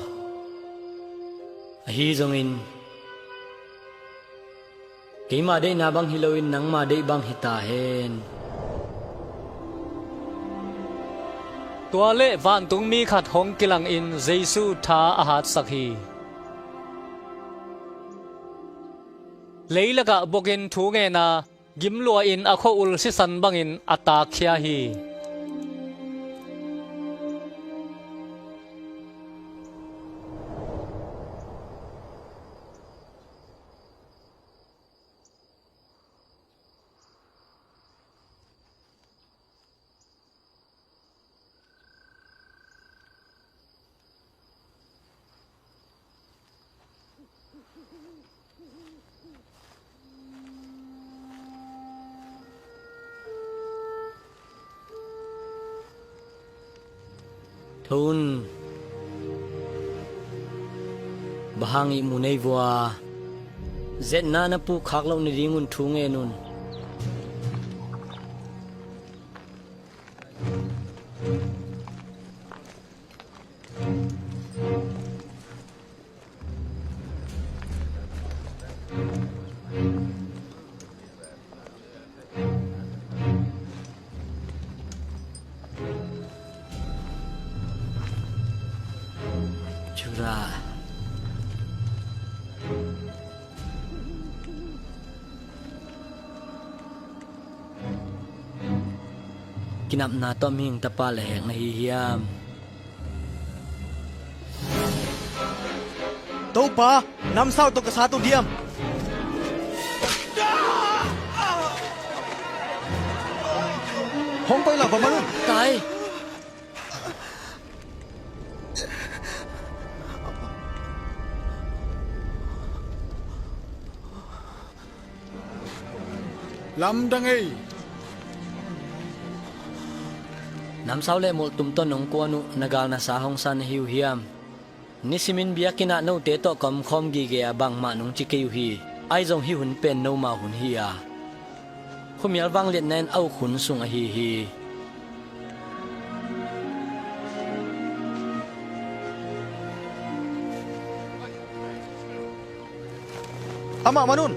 Ahi zongin keima deihna bang hi loin nangma deih bang hi ta hen. Tua leh vantungmi khat hong kilangin Jesu tha a hatsak hi. Leilakah bukin thu ngen a, gim lua-in a khua-ul sisan bangin a taakkhia hi. Tho un. Bang hang ihmu nei vua? Zetna na puk khak loh nadingun thu ngen un. Ra. Kinapna tawh mihing tapa le hek na hi hiam? Topa, namsau tawh ka sat uh diam? Hong pai la, va man un. Tai. Lamdang ei. Namsau le mulhtum tawh nong kuan uh na gal na sa hong sa na hi uh hiam? Nisimin biakinn ah note tawh ka omkhawm gige a bangmah nong ci kei uh hi. Ahi zong hih hun pen noma hun hi a, khuamial vangliatna in a uk hun sung ahi hi. Amah man un.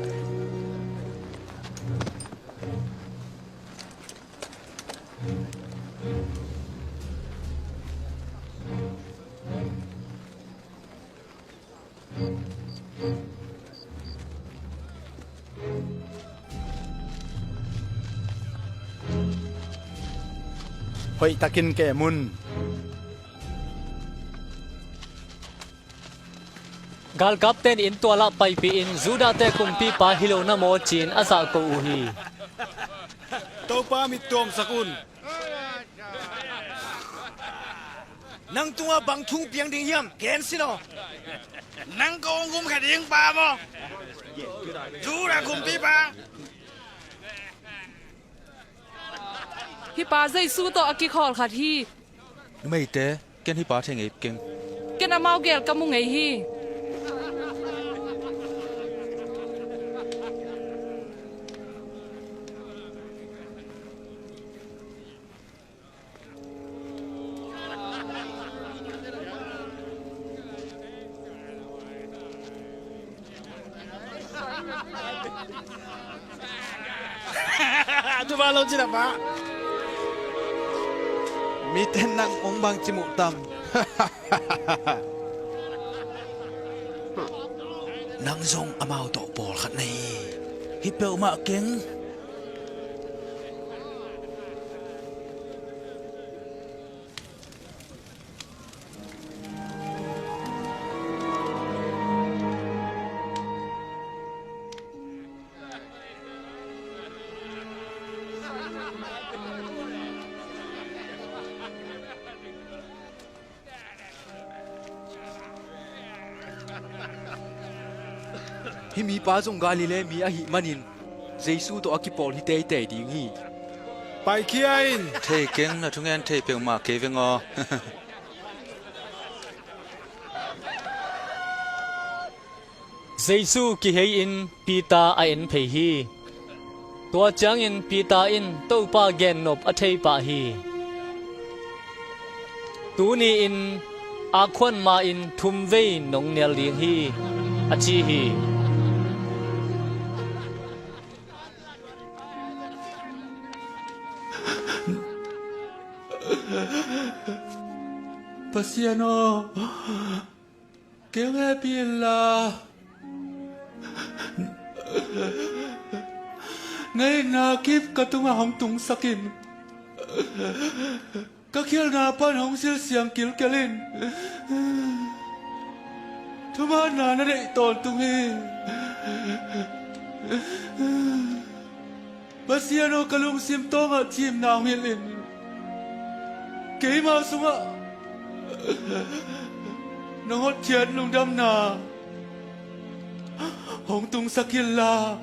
Hoihtakin kem un. Galkapte in inn tualah paipih in, Judah-te kumpipa hi lo na maw ci-in a zahko uh hi. Topa, mit tuamsak un. Nang tungah bang thu piang ding hiam? Gen sin aw. Nang kong gum kha ding pa maw? Judah kumpipa. Hih pa Jesu tawh a kikhawl khat hi. Numeite, ken hih pa thei ngei keng. Ken amau gel ka mu ngei hi. Tupa lo cina pa. Mite nang ong bang cimuh tam. Nang zong amau tawh pawlkhat na hi. Hi peuhmah keng. Hih mipa zong Galilee mi ahih manin Jesu tawh a kipawl hi teitei ding hi. Paikhia in. Thei keng, na thungen thei peuhmah kei veng aw. Jesu kihei-in Peter a en phei hi. Tua ciangin Peter in Topa gennop a thei pah hi. Tuni-in a khuan ma-in thum vei nong nial ding hi, a ci hi. Pasian aw, kei hong hehpih inla, na itna kip ka tungah hong tungsak in. Ka khialhna pan hong silsiang kilkel in. Thumanna na neih tawntung hi. Pasian aw, ka lungsim tawngah cimna hong hilh in. Keimah sungah nong hotkhiat lungdamna hong tungsak inla,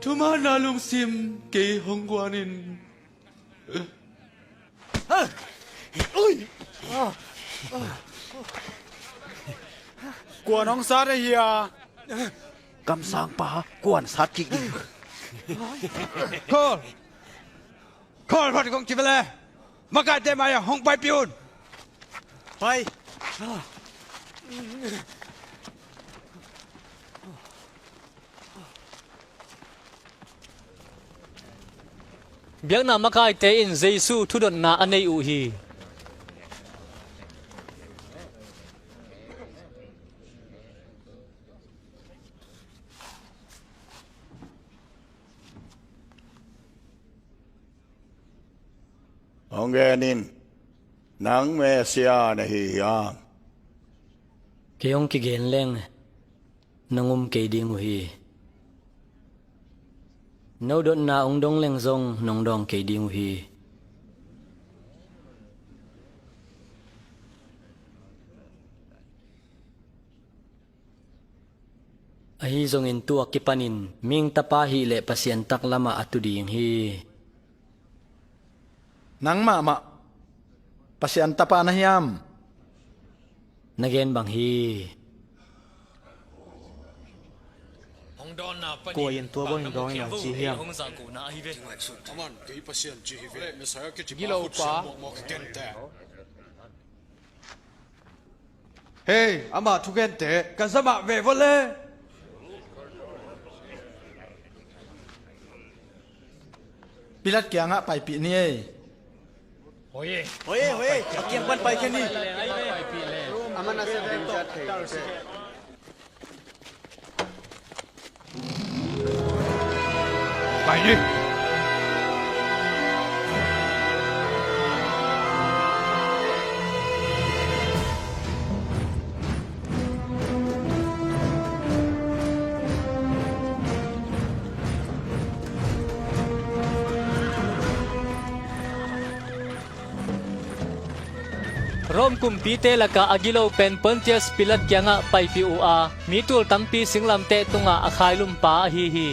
thumanna lungsim kei hong guan in. Kuan hong sat ahi a. Kamsangpa, kuan sat kik ding. Khawl! Khawl phot kong ci ve le. Makaite mai-ah hong paipih un. Pai. Biakna makaite in Jesu thudotna a nei uh hi. Hong gen in, nang Messiah na hi hiam? Kei hong kigen leng nong um kei ding uh hi. No dotna hong dong leng zong nong dawng kei ding uh hi. Ahi zongin tu a kipanin mihing tapa hih leh Pasian taklamah a tu ding hi. Nang mahmah Pasian tapa na hiam? Na gen bang hi. Kua in tua bangin dawng in a ci hiam? Gilopa. Hei, ama thugente ka zamah ve vawle. Pilat kiangah paipih ni ei. Hoi ei, hoi ei, a kiang pan paikhia ni. Pai ni. Rom kumpite lakah a gilo pen Pontius Pilat kiangah paipih uh a, mi tul tampi singlamteh tungah a khailumpa ahi hi.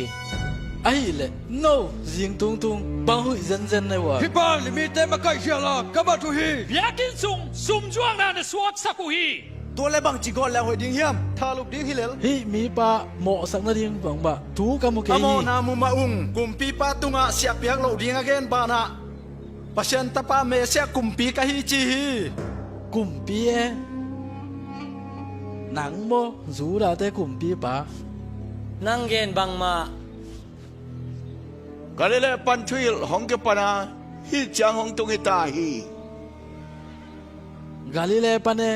Ahih leh no zing tungtung bang huih zenzen na hi uh a? Hih pa le mite makaih khial a ka mat uh hi. Biakinn sung sumzuakna na suaksak uh hi. Tua le bangci gawt le hoih ding hiam? Thalup ding hi lel. Hih mipa mawhsak nading bangmah thu ka mu kei hi. A mawhna mumah ung. Kumpipa tungah siahpiak loh ding a gen banah Pasian tapa Messiah kumpi ka hi ci hi. Kumpi e? Nang maw Judate kumpipa? Nang gen bangmah. Galilee pan thuhilh hong kipan a hih ciang hong tung hi ta hi. Galilee pan e?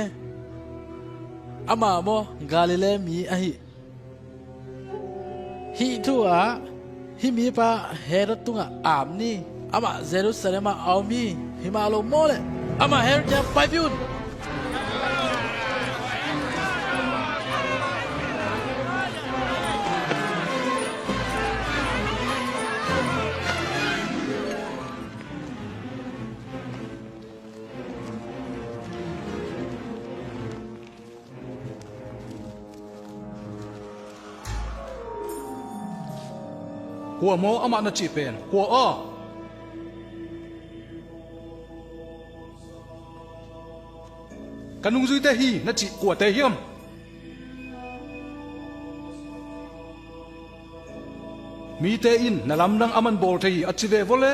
Amah maw Galilee mi ahih? Hih thu ah hih mipa Herod tungah am ni. Amah Jerusalem ah a om hi. Himah lo maw leh amah Herod kiang paipih un. Kua maw amah na cih pen? Kua aw? Ka nungzuite hi na cih kuate hiam? Mite in na lamdang aman bawl thei hi a ci ve vawle.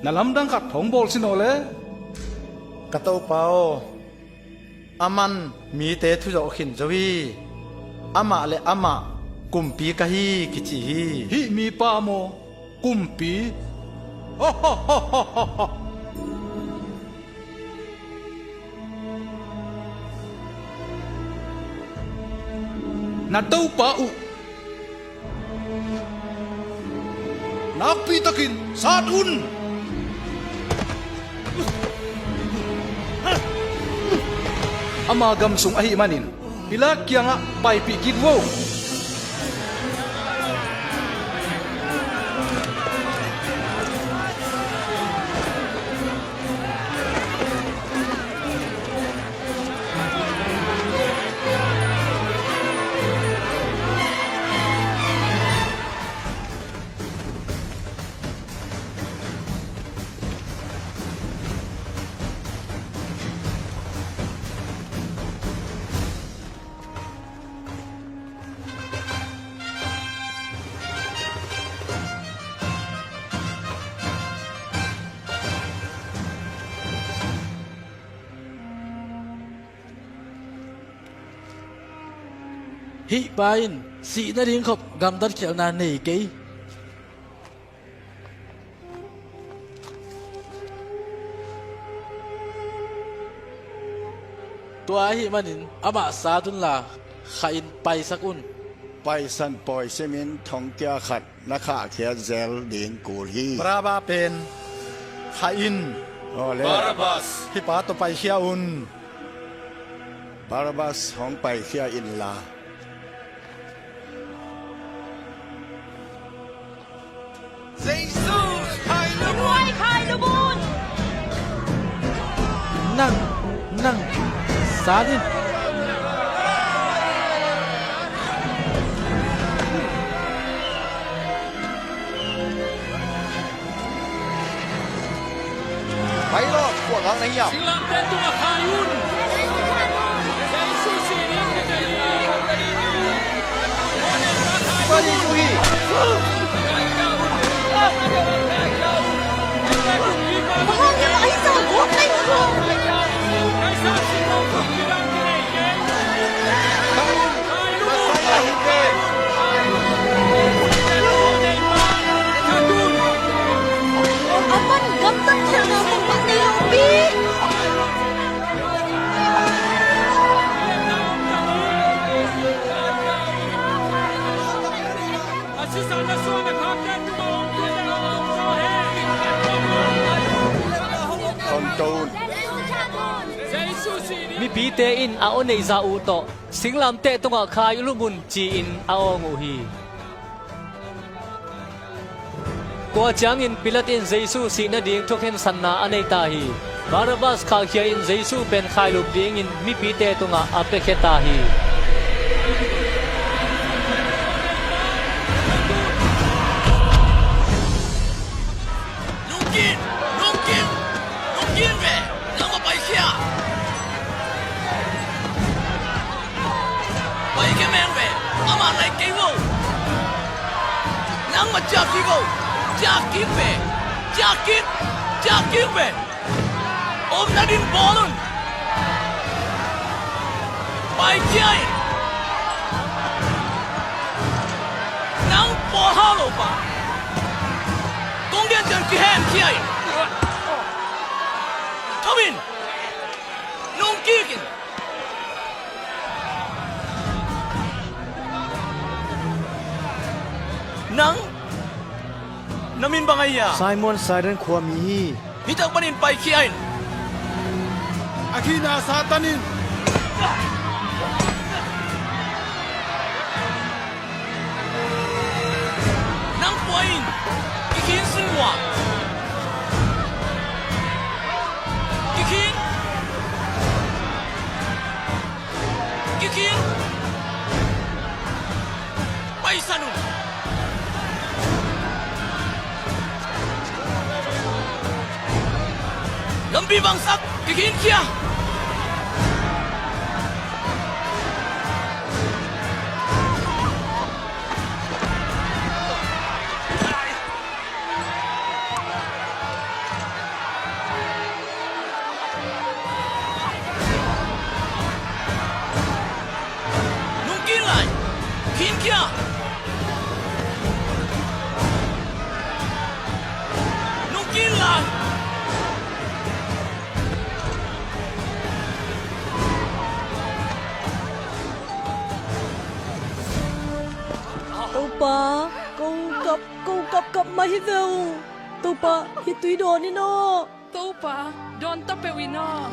Na lamdang khat hong bawl sin aw le. Ka Topa aw, aman mite thuzawh khin zo hi. Amah le amah kumpi ka hi kici hi. Hih mipa maw kumpi? Na Topa uh nakpitakin sat un. Ama gam sung ahih manin Pilat kiangah paipih kik vo. Hih pa in sih nading khop gamtat khialhna nei kei. Tua ahih manin amah sat unla kha in paisak un. Paisan pawi simin thongkia khat na khahkhiat zel ding kul hi. Barabba pen khah in. Aw le. Barabbas. Hih pa tawh paikhia un. Barabbas hong paikhia inla. Jesuh khai lum un! Nang, nang, sat in. Pai law, kua ngal na hiam? Singlamteh tungah khai un. Jesuh sih ding ka deih hi. Pai uh hi. Bang hang hiam ahi zah guak lei uh? Aman gamtat khialhna tangmah nei lo pi. Mipite in a aw neih zah uh tawh singlamteh tungah khai lum un ci-in a awng uh hi. Tua ciangin Pilat in Jesuh sih nading thukhensatna a nei ta hi. Barabbas khahkhia in Jesuh pen khailup dingin mipite tungah a piakhia ta hi. Lungkim! Lungkim! Lungkim ve! Nangmah paikhia! Paikhia meng ve! Amah nai kei vo! Nangmah ciah kik vo! Ciah kik ve! Ciah kik! Ciah kik ve! Om nading bawl un! Paikhia in! Nang pawlhau lo pa! Kong gen ciang kihemkhia in! Tho in! Nungkik in! Nang na min bang ahi a? Simon, Satan khuami hi. Nitak panin paikhia in. A khihna Satan in. Nang pua in. Kikhin sun uh. Kikhin. Kikhin. Paisan un. Lampi vangsak, kikhinkhia. Nungkik lai, khinkhia. Nungkik lai. Topa, ko kap, ko kapkap mah hi ve ung. Topa, hih tui dawn in aw. Topa, dawn ta peuh in aw.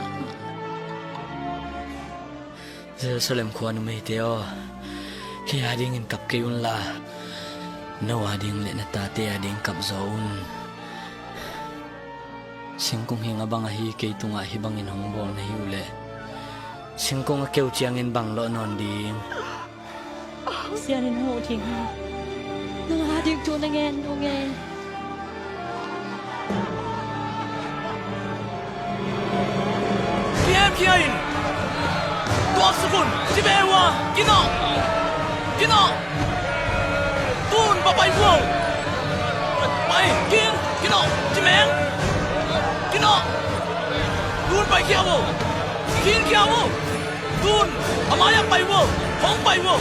Jerusalem khua numeite aw, hih adingin kap kei unla, no ading le na tate ading kap zaw un. Singkung hing a bang ahi kei tungah hih bangin hong bawl na hi uh leh, singkung a keu ciangin bang lawh nawn ding? Sian in hong uh ding hi. Nang a ding thu na ngen ung e. Kihemkhia in. Tuaksuk un. Ci ve uh a. Kinawh. Kinawh. Tun va pai uh o. Pai. Kin. Kinawh. Ci meng. Kinawh. Tun paikhia uh o. Kikhinkhia uh o. Tun a mai-ah pai uh o, hong pai uh o.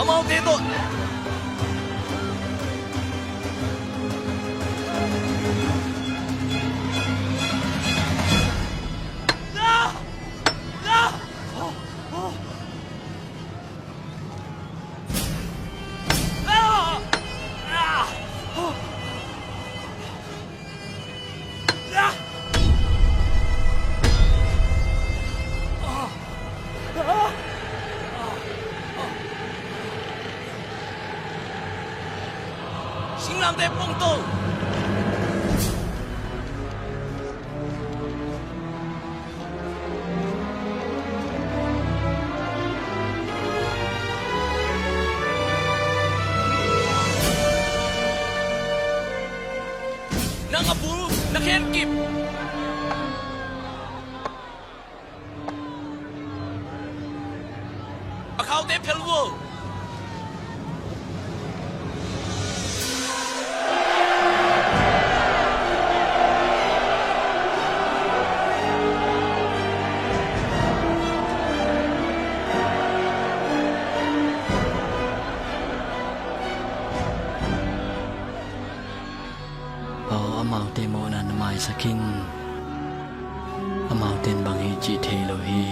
Amaute tawh. Singlamteh pongto. Nang a pu na khen kip. A khaute phel vual. Aw, amaute mawhna na maisak in. Amaute in bang hi cih thei lo hi.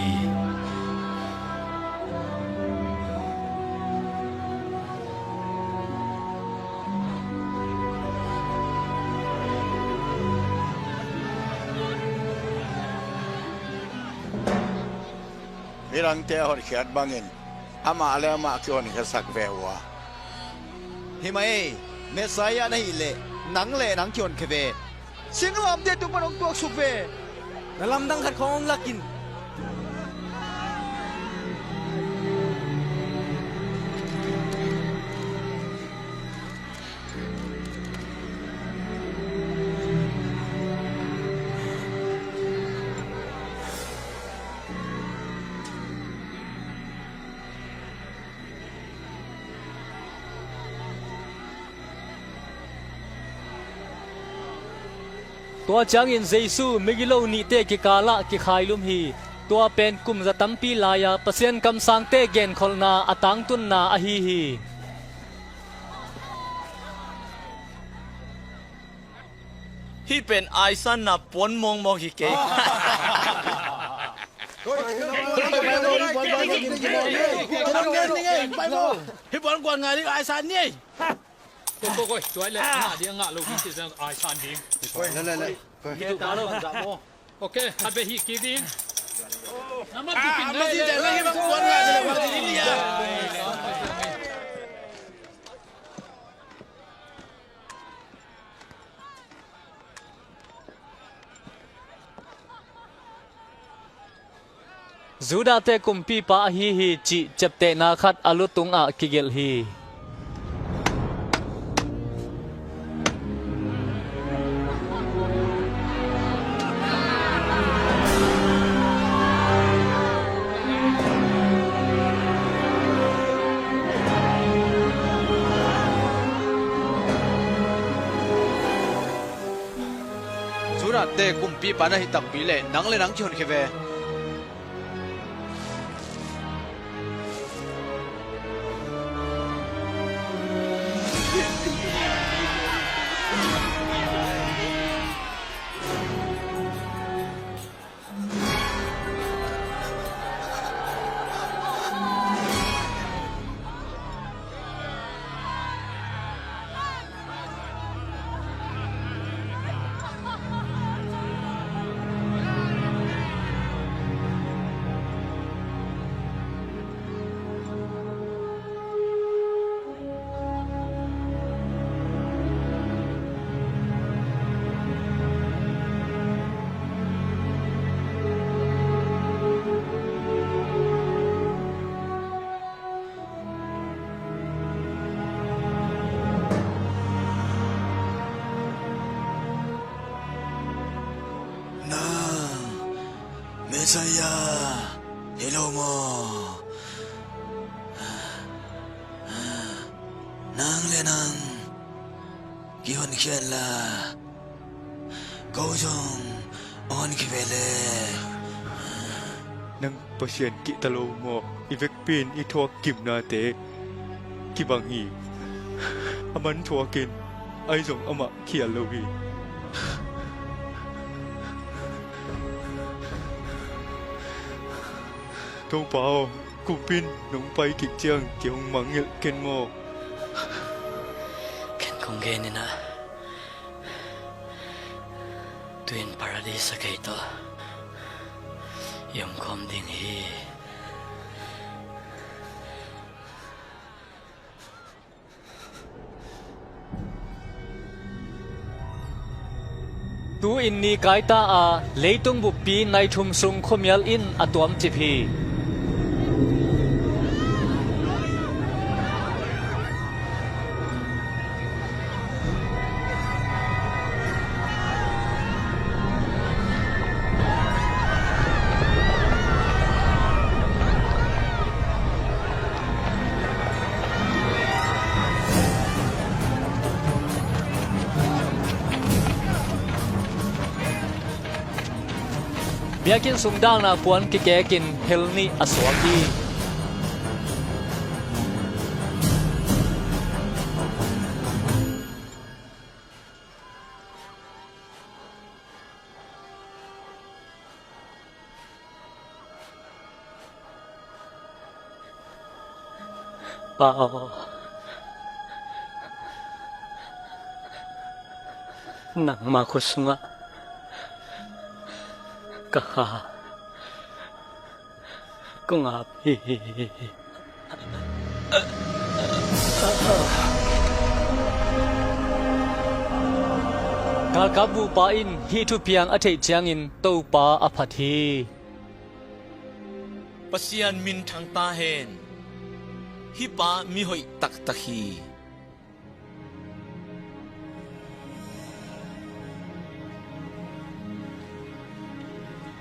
Midangte a honkhiat bangin amah le amah kihonkhiasak ve uh a. Hi mah ei, Messiah na hih leh nang le nang kihonkhia ve. Singlamteh tung pan hong tuaksuk ve. Na lamdang khat khawng hong lak in. Tua ciangin Jesu migilo nihte kikalah kikhailum hi. Tua pen kum za tampi lai-a Pasian kamsangte genkholhna a tangtunna ahi hi. Hih pen aisanna puan mawngmawng hi kei. Hih puan kuan ngai ding aisan ni ei. Koi, koi, koi, tua le, ngah ding a ngah lo ding ci ciang aisan ding. Koi, le, le, le. Koi. Kei tu ka lo. Ok, a be hih kik ding. Namah tukin le, le, le. Judah-te kumpipa ahi hi cih ciaptehna khat a lu tungah kigelh hi. Judah-te kumpipa na hih takpi leh nang le nang kihonkhia ve. Nang Messiah hi lo maw? Nang le nang kihonkhia inla, ko zong hong honkhia ve le. Nang Pasian kihta lo maw? I vekpi in i thuak kimnate kibang hi. Aman thuakin, ahi zong amah khial lo hi. Topa aw, kumpin nong pai kik ciang kei hong mangngilh ken maw? Ken kong genin ah, tu-in Paradis ah kei tawh i omkhawm ding hi. Tu-in ni kai ta a, leitung buppi nai thum sung khuamial in a tuamcip hi. Biakinn sung dakna puan kikekin hell nih a suak hi. Pa aw, nangma khut sungah ka kha kong ap hi. Galkap bupa in hih thupiang a theih ciangin Topa a phat hi. Pasian minthang ta hen. Hih pa mihoih taktak hi.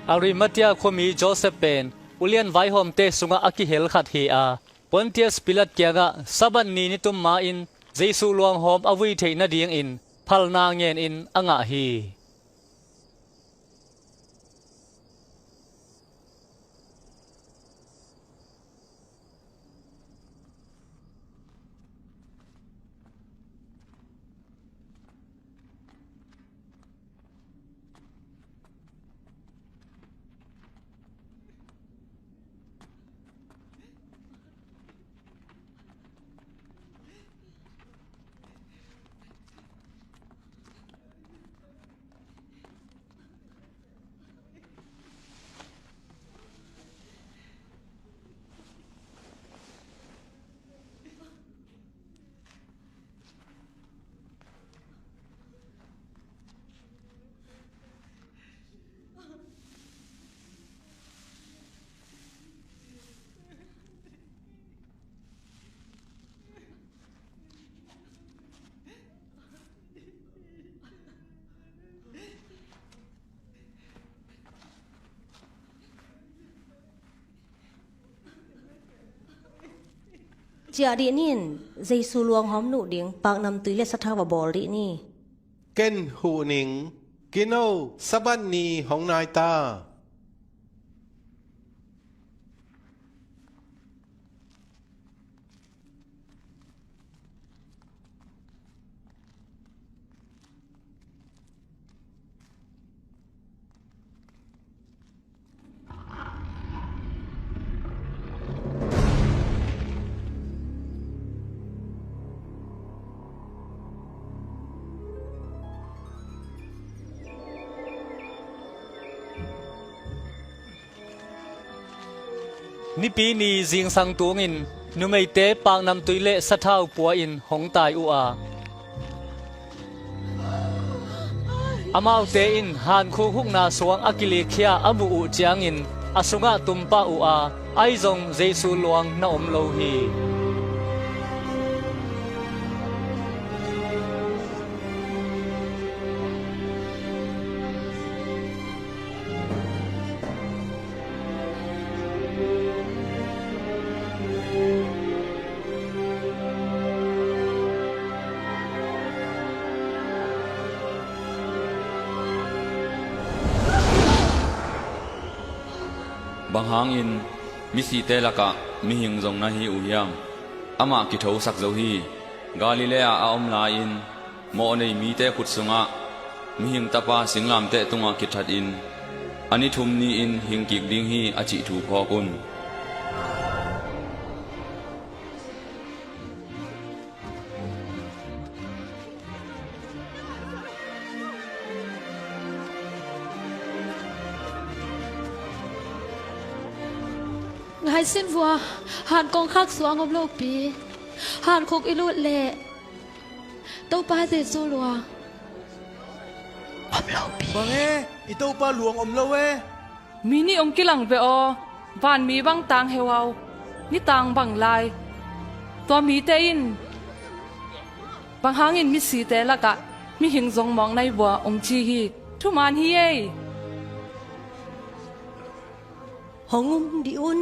Arimathea khuami Joseph pen ulian vaihawmte sungah a kihel khat hi a, Pontius Pilat kiangah Sabbath ni nitum ma-in Jesu luanghawm a vui theih nadingin phalna ngenin a ngah hi. Ciah dih ni in, Jesu luanghawm nuh ding paknamtui le sathau va bawl dih ni. Ken huh ning, kino Sabbath ni hong nai ta. Nipi ni zingsang tungin numeite paknamtui le sathau pua-in hong tai uh a, amaute in hankhuk hukna suang a kilikhia a muh uh ciangin a sungah tumpah uh a, ahi zong Jesu luang na om lo hi. Bang hangin misite lakah mihing zong na hi uh hiam? amah kithosak zo hi. Galilee-ah a om lai-in mawhnei mite khut sungah Mihing Tapa singlamteh tungah kithatin a ni thum ni-in hing kik ding hi, a cih thu phawk un. Ngai sin vua, han kong khak suang om lopi. Han khuk i lut leh Topa Jesu luang om lopi. Bang e, i Topa luang om lo e. Mi nih hong kilang ve aw, vanmi bang tang heuhau, ni tang bang lai. Tua mite in bang hangin misite lakah mihing zong mawk nai vua hong ci hi. Thuman hi ei. Hong um dih un.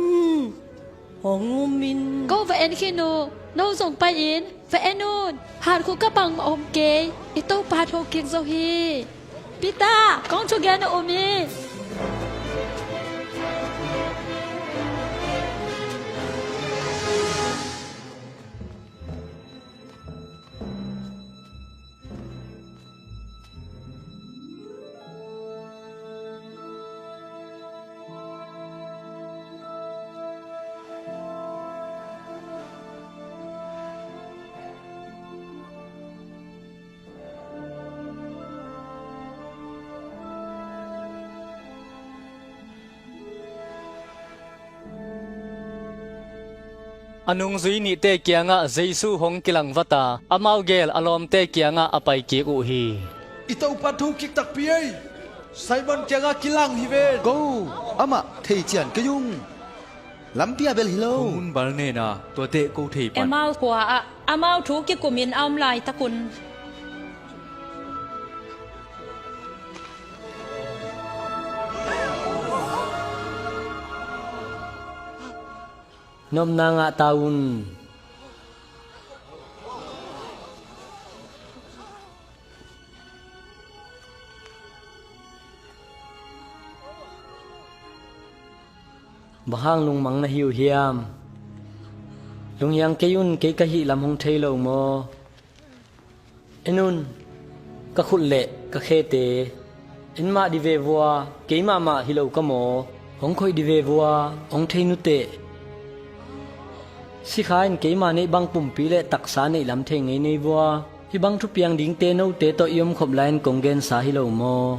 Hong um in. Ko va en khin uh. No zong pai-in va en un. Han khuk ka bangmah om kei. I Topa thokik zo hi. Peter, kong thugen uh um in. A nungzui nihte kiangah Jesu hong kilang vat a, amau gel a lawmte kiangah a pai kik uh hi. I Topa thokik takpi ei. Simon kiangah kilang hi ve. Ko, amah thei cian kei ung. Lampi ah bel hi lo. Kong un bal nena, tuate ko thei pan. Emau khua ah amau thu kikumin a om laitak un. Nopna ngah ta un. Bang hang lungmang na hi uh hiam? Lunghiang kei un, kei ka hih lam hong thei lo maw? En un, ka khut le ka khete en mah dih ve vua, kei mahmah hi lo ka maw? Hong khoih dih ve vua, hong thei nuteh. Sikha in keima neih bang pumpi le taksa neih lam thei ngei nei vua. Hih bang thupiang dingte note tawh i omkhop lai-in kong gensa hi lo maw?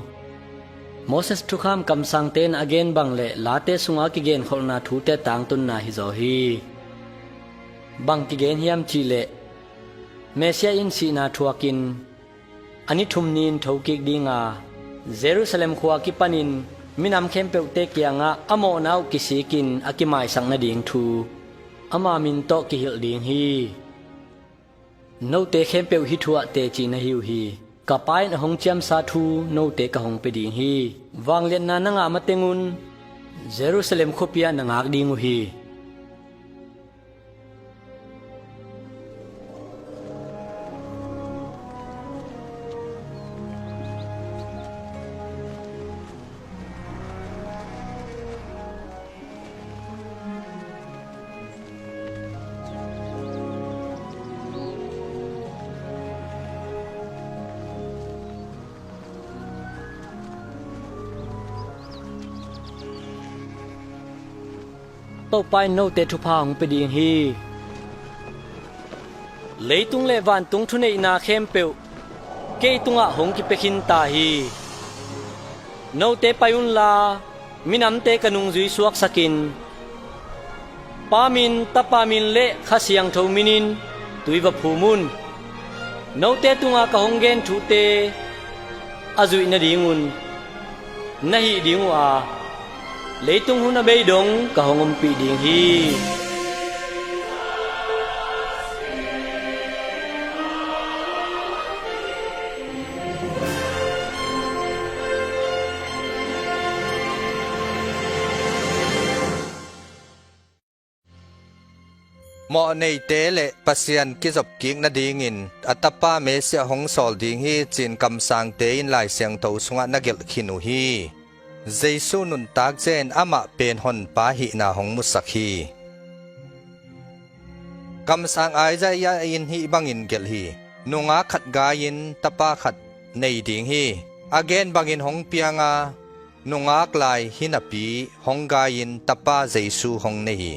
Moses thukham kamsangte in a gen bang le Late sunga kigenkholhna thute tangtunna hizaw hi. Bang kigen hiam cihleh, Messiah in sihna thuakin a ni thum ni-in thokik dinga, Jerusalem khua kipanin minam khempeuhte kiangah a mawhna uh kisikin a kimaisak nading thu ama min tawh kihilh ding hi. Note khempeuh hih thu ah teci na hi uh hi. Ka Pa in a hong ciamsa thu note ka hong pia ding hi. Vangliatna na ngah matengun Jerusalem khuapi ah na ngak ding uh hi. Topa in note thupha hong pia ding hi. Leitung le vantung thuneihna khempeuh kei tungah hong kipia khinta hi. Note pai unla, minamte ka nungzui suaksakin, Pa min, Tapa min le Kha Siangtho minin tui va phum un. Note tunga ka hong gen thute a zuih nadingun na hih ding uh a, leitung hun a bei dong ka hong ompih ding hi. Mawhneite le Pasian kizopkik nadingin a Tapa Messiah hong sawl ding hi, ci-in kamsangte in Lai Siangtho sungah na gelh khin uh hi. Jesu nuntak zen amah pen Honpa hihna hong musak hi. Kamsang Isaiah in hih bangin gelh hi: Nungak khat gai-in tapa khat nei ding hi. A gen bangin hong pianga, nungak lai hi napi hong gai-in tapa Jesu hong nei hi.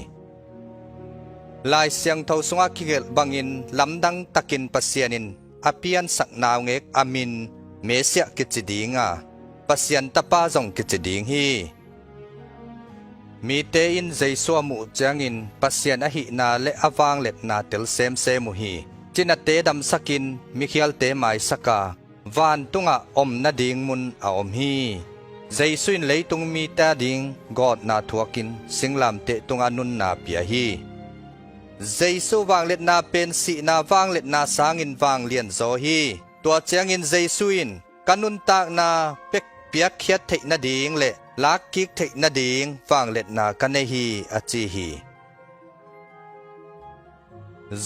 Lai Siangtho sungah kigelh bangin lamdang takin Pasian in a piansak naungek a min Messiah kici dinga, Pasian Tapa zong kici ding hi. Mite in Jesu a muh ciangin Pasian ahihna le a vangliatna tel semsem uh hi. Cinate damsakin mikhialte maisaka, vantungah om nading mun a om hi. Jesu in leitung mite ading gawtna thuakin singlamteh tungah nunna pia hi. Jesu vangliatna pen sihna vangliatna sangin vanglianzaw hi. Tua ciangin Jesu in, "Ka nuntakna pek piakkhiat theih nading le lakkik theih nading vangliatna ka nei hi," a ci hi.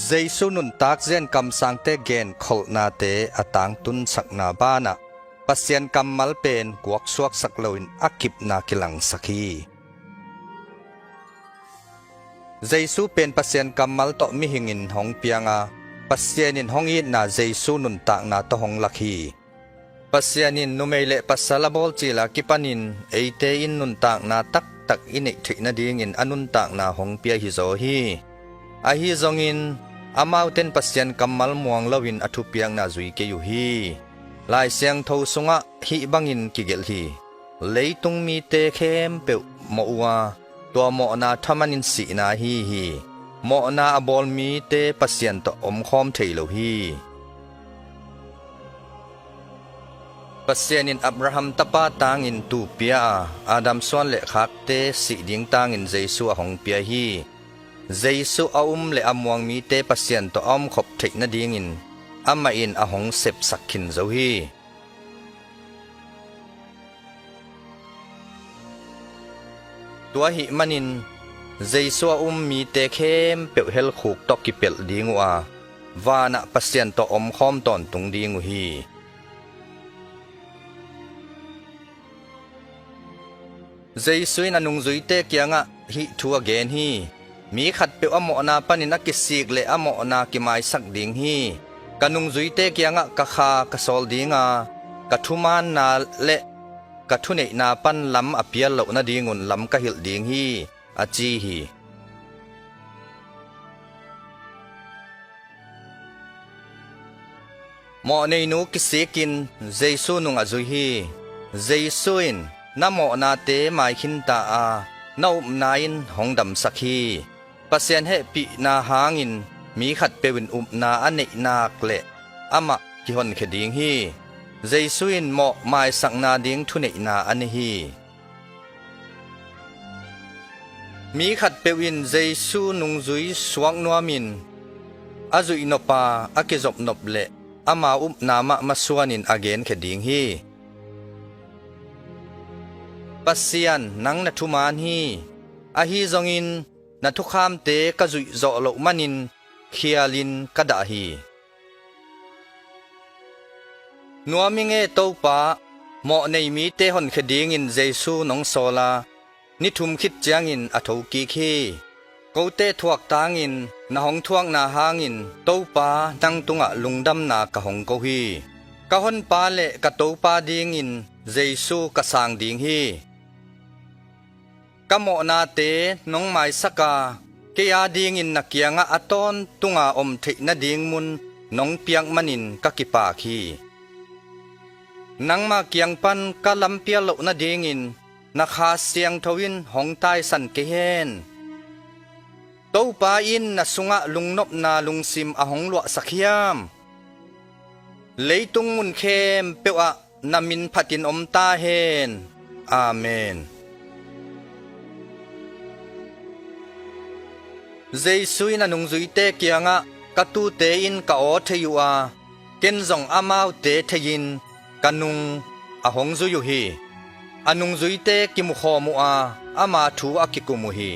Jesu nuntak zia in kamsangte genkholhnate a tangtunsakna banah Pasian kammal pen guaksuaksak loin a kipna kilangsak hi. Jesu pen Pasian kammal tawh mihingin hong pianga, Pasian in hong itna Jesu nuntakna tawh hong lak hi. Pasian in numei le pasal a bawl cila kipanin eite in nuntakna taktak i neih theih nadingin a nuntakna hong pia hizaw hi. Ahi zongin, amaute in Pasian kammal muang loin a thupiakna zui kei uh hi. Lai Siangtho sungah hih bangin kigelh hi: "Leitung mite khempeuh mawh uh a, tua mawhna thamanin sihna ahi hi. Mawhna a bawl mite Pasian tawh omkhawm thei lo hi." Pasian in Abraham tapa tangin tuu pia a, Adam suan le khakte sih ding tangin Jesu a hong pia hi. Jesu a um le a muang mite Pasian tawh a omkhop theih nadingin amah in a hong sepsak khin zo hi. Tua ahih manin Jesu a um mite khempeuh helkhuk tawh kipelh ding uh a, vanah Pasian tawh omkhawm tawntung ding uh hi. Jesu in a nungzuite kiangah hih thu a gen hi: "Mi khatpeuh a mawhna panin a kisik le a mawhna kimaisak ding hi. Ka nungzuite kiangah ka Kha ka sawl dinga, ka thumaanna le ka thuneihna pan lam a pial loh nadingun lam ka hilh ding hi," a ci hi. Mawhneinu kisikin Jesu nung a zui hi. Jesu in, "Na mawhnate maikhinta a, na upna in hong damsak hi. Pasian hehpihna hangin mi khatpeuh in upna a neih nak le amah kihonkhia ding hi." Jesu in mawh maisakna ding thuneihna a nei hi. Mi khatpeuh in Jesu nungzui suak nuamin a zuihnop a, a kizopnop le ama upna mah masuanin a genkhia ding hi. "Pasian, nang na thuman hi. Ahi zongin na thukhamte ka zuih zawh loh manin khialin ka dah hi." Nuam ing e Topa. Mawhnei mite honkhia dingin Jesu nong sawl a, ni thum khit ciangin a thokik hi. Kote thuak tangin na hong thuakna hangin Topa, nang tungah lungdamna ka hong ko hi. Ka Honpa le ka Topa dingin Jesu ka sang ding hi. Ka mawhnate nong maisak a, kei adingin na kiangah a tawntunga om theih nading mun nong piak manin ka kipak hi. Nangma kiang pan ka lampial loh nadingin na Kha Siangtho in hong taisan kei hen. Topa in na sungah lungnopna lungsim a hong luahsak hiam? Leitung mun khempeuh ah na min phatin om ta hen. Amen. Jesu in a nungzuite kiangah, "Ka tuute in ka aw thei uh a, ken zong amaute thei-in ka nung a hong zui uh hi." A nungzuite kimukhawm uh a, ama thu a kikum uh hi.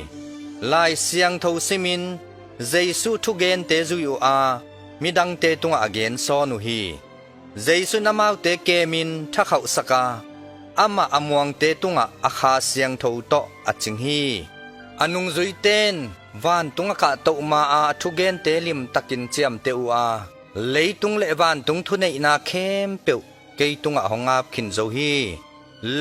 Lai Siangtho simin Jesu thugente zui uh a, midangte tungah a gensawn uh hi. Jesu in amaute kemin thakhauhsak a, amah a muangte tungah a Kha Siangtho tawh a cing hi. A nungzuite in Vantung a kahtoh ma-a a thugente limtakin ciamteh uh a, leitung le vantung thuneihna khempeuh kei tungah hong ap khin zo hi.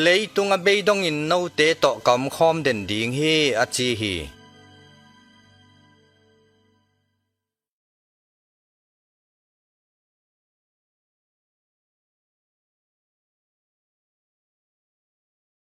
Leitung a bei dongin note tawh ka omkhawm den ding hi, a ci hi.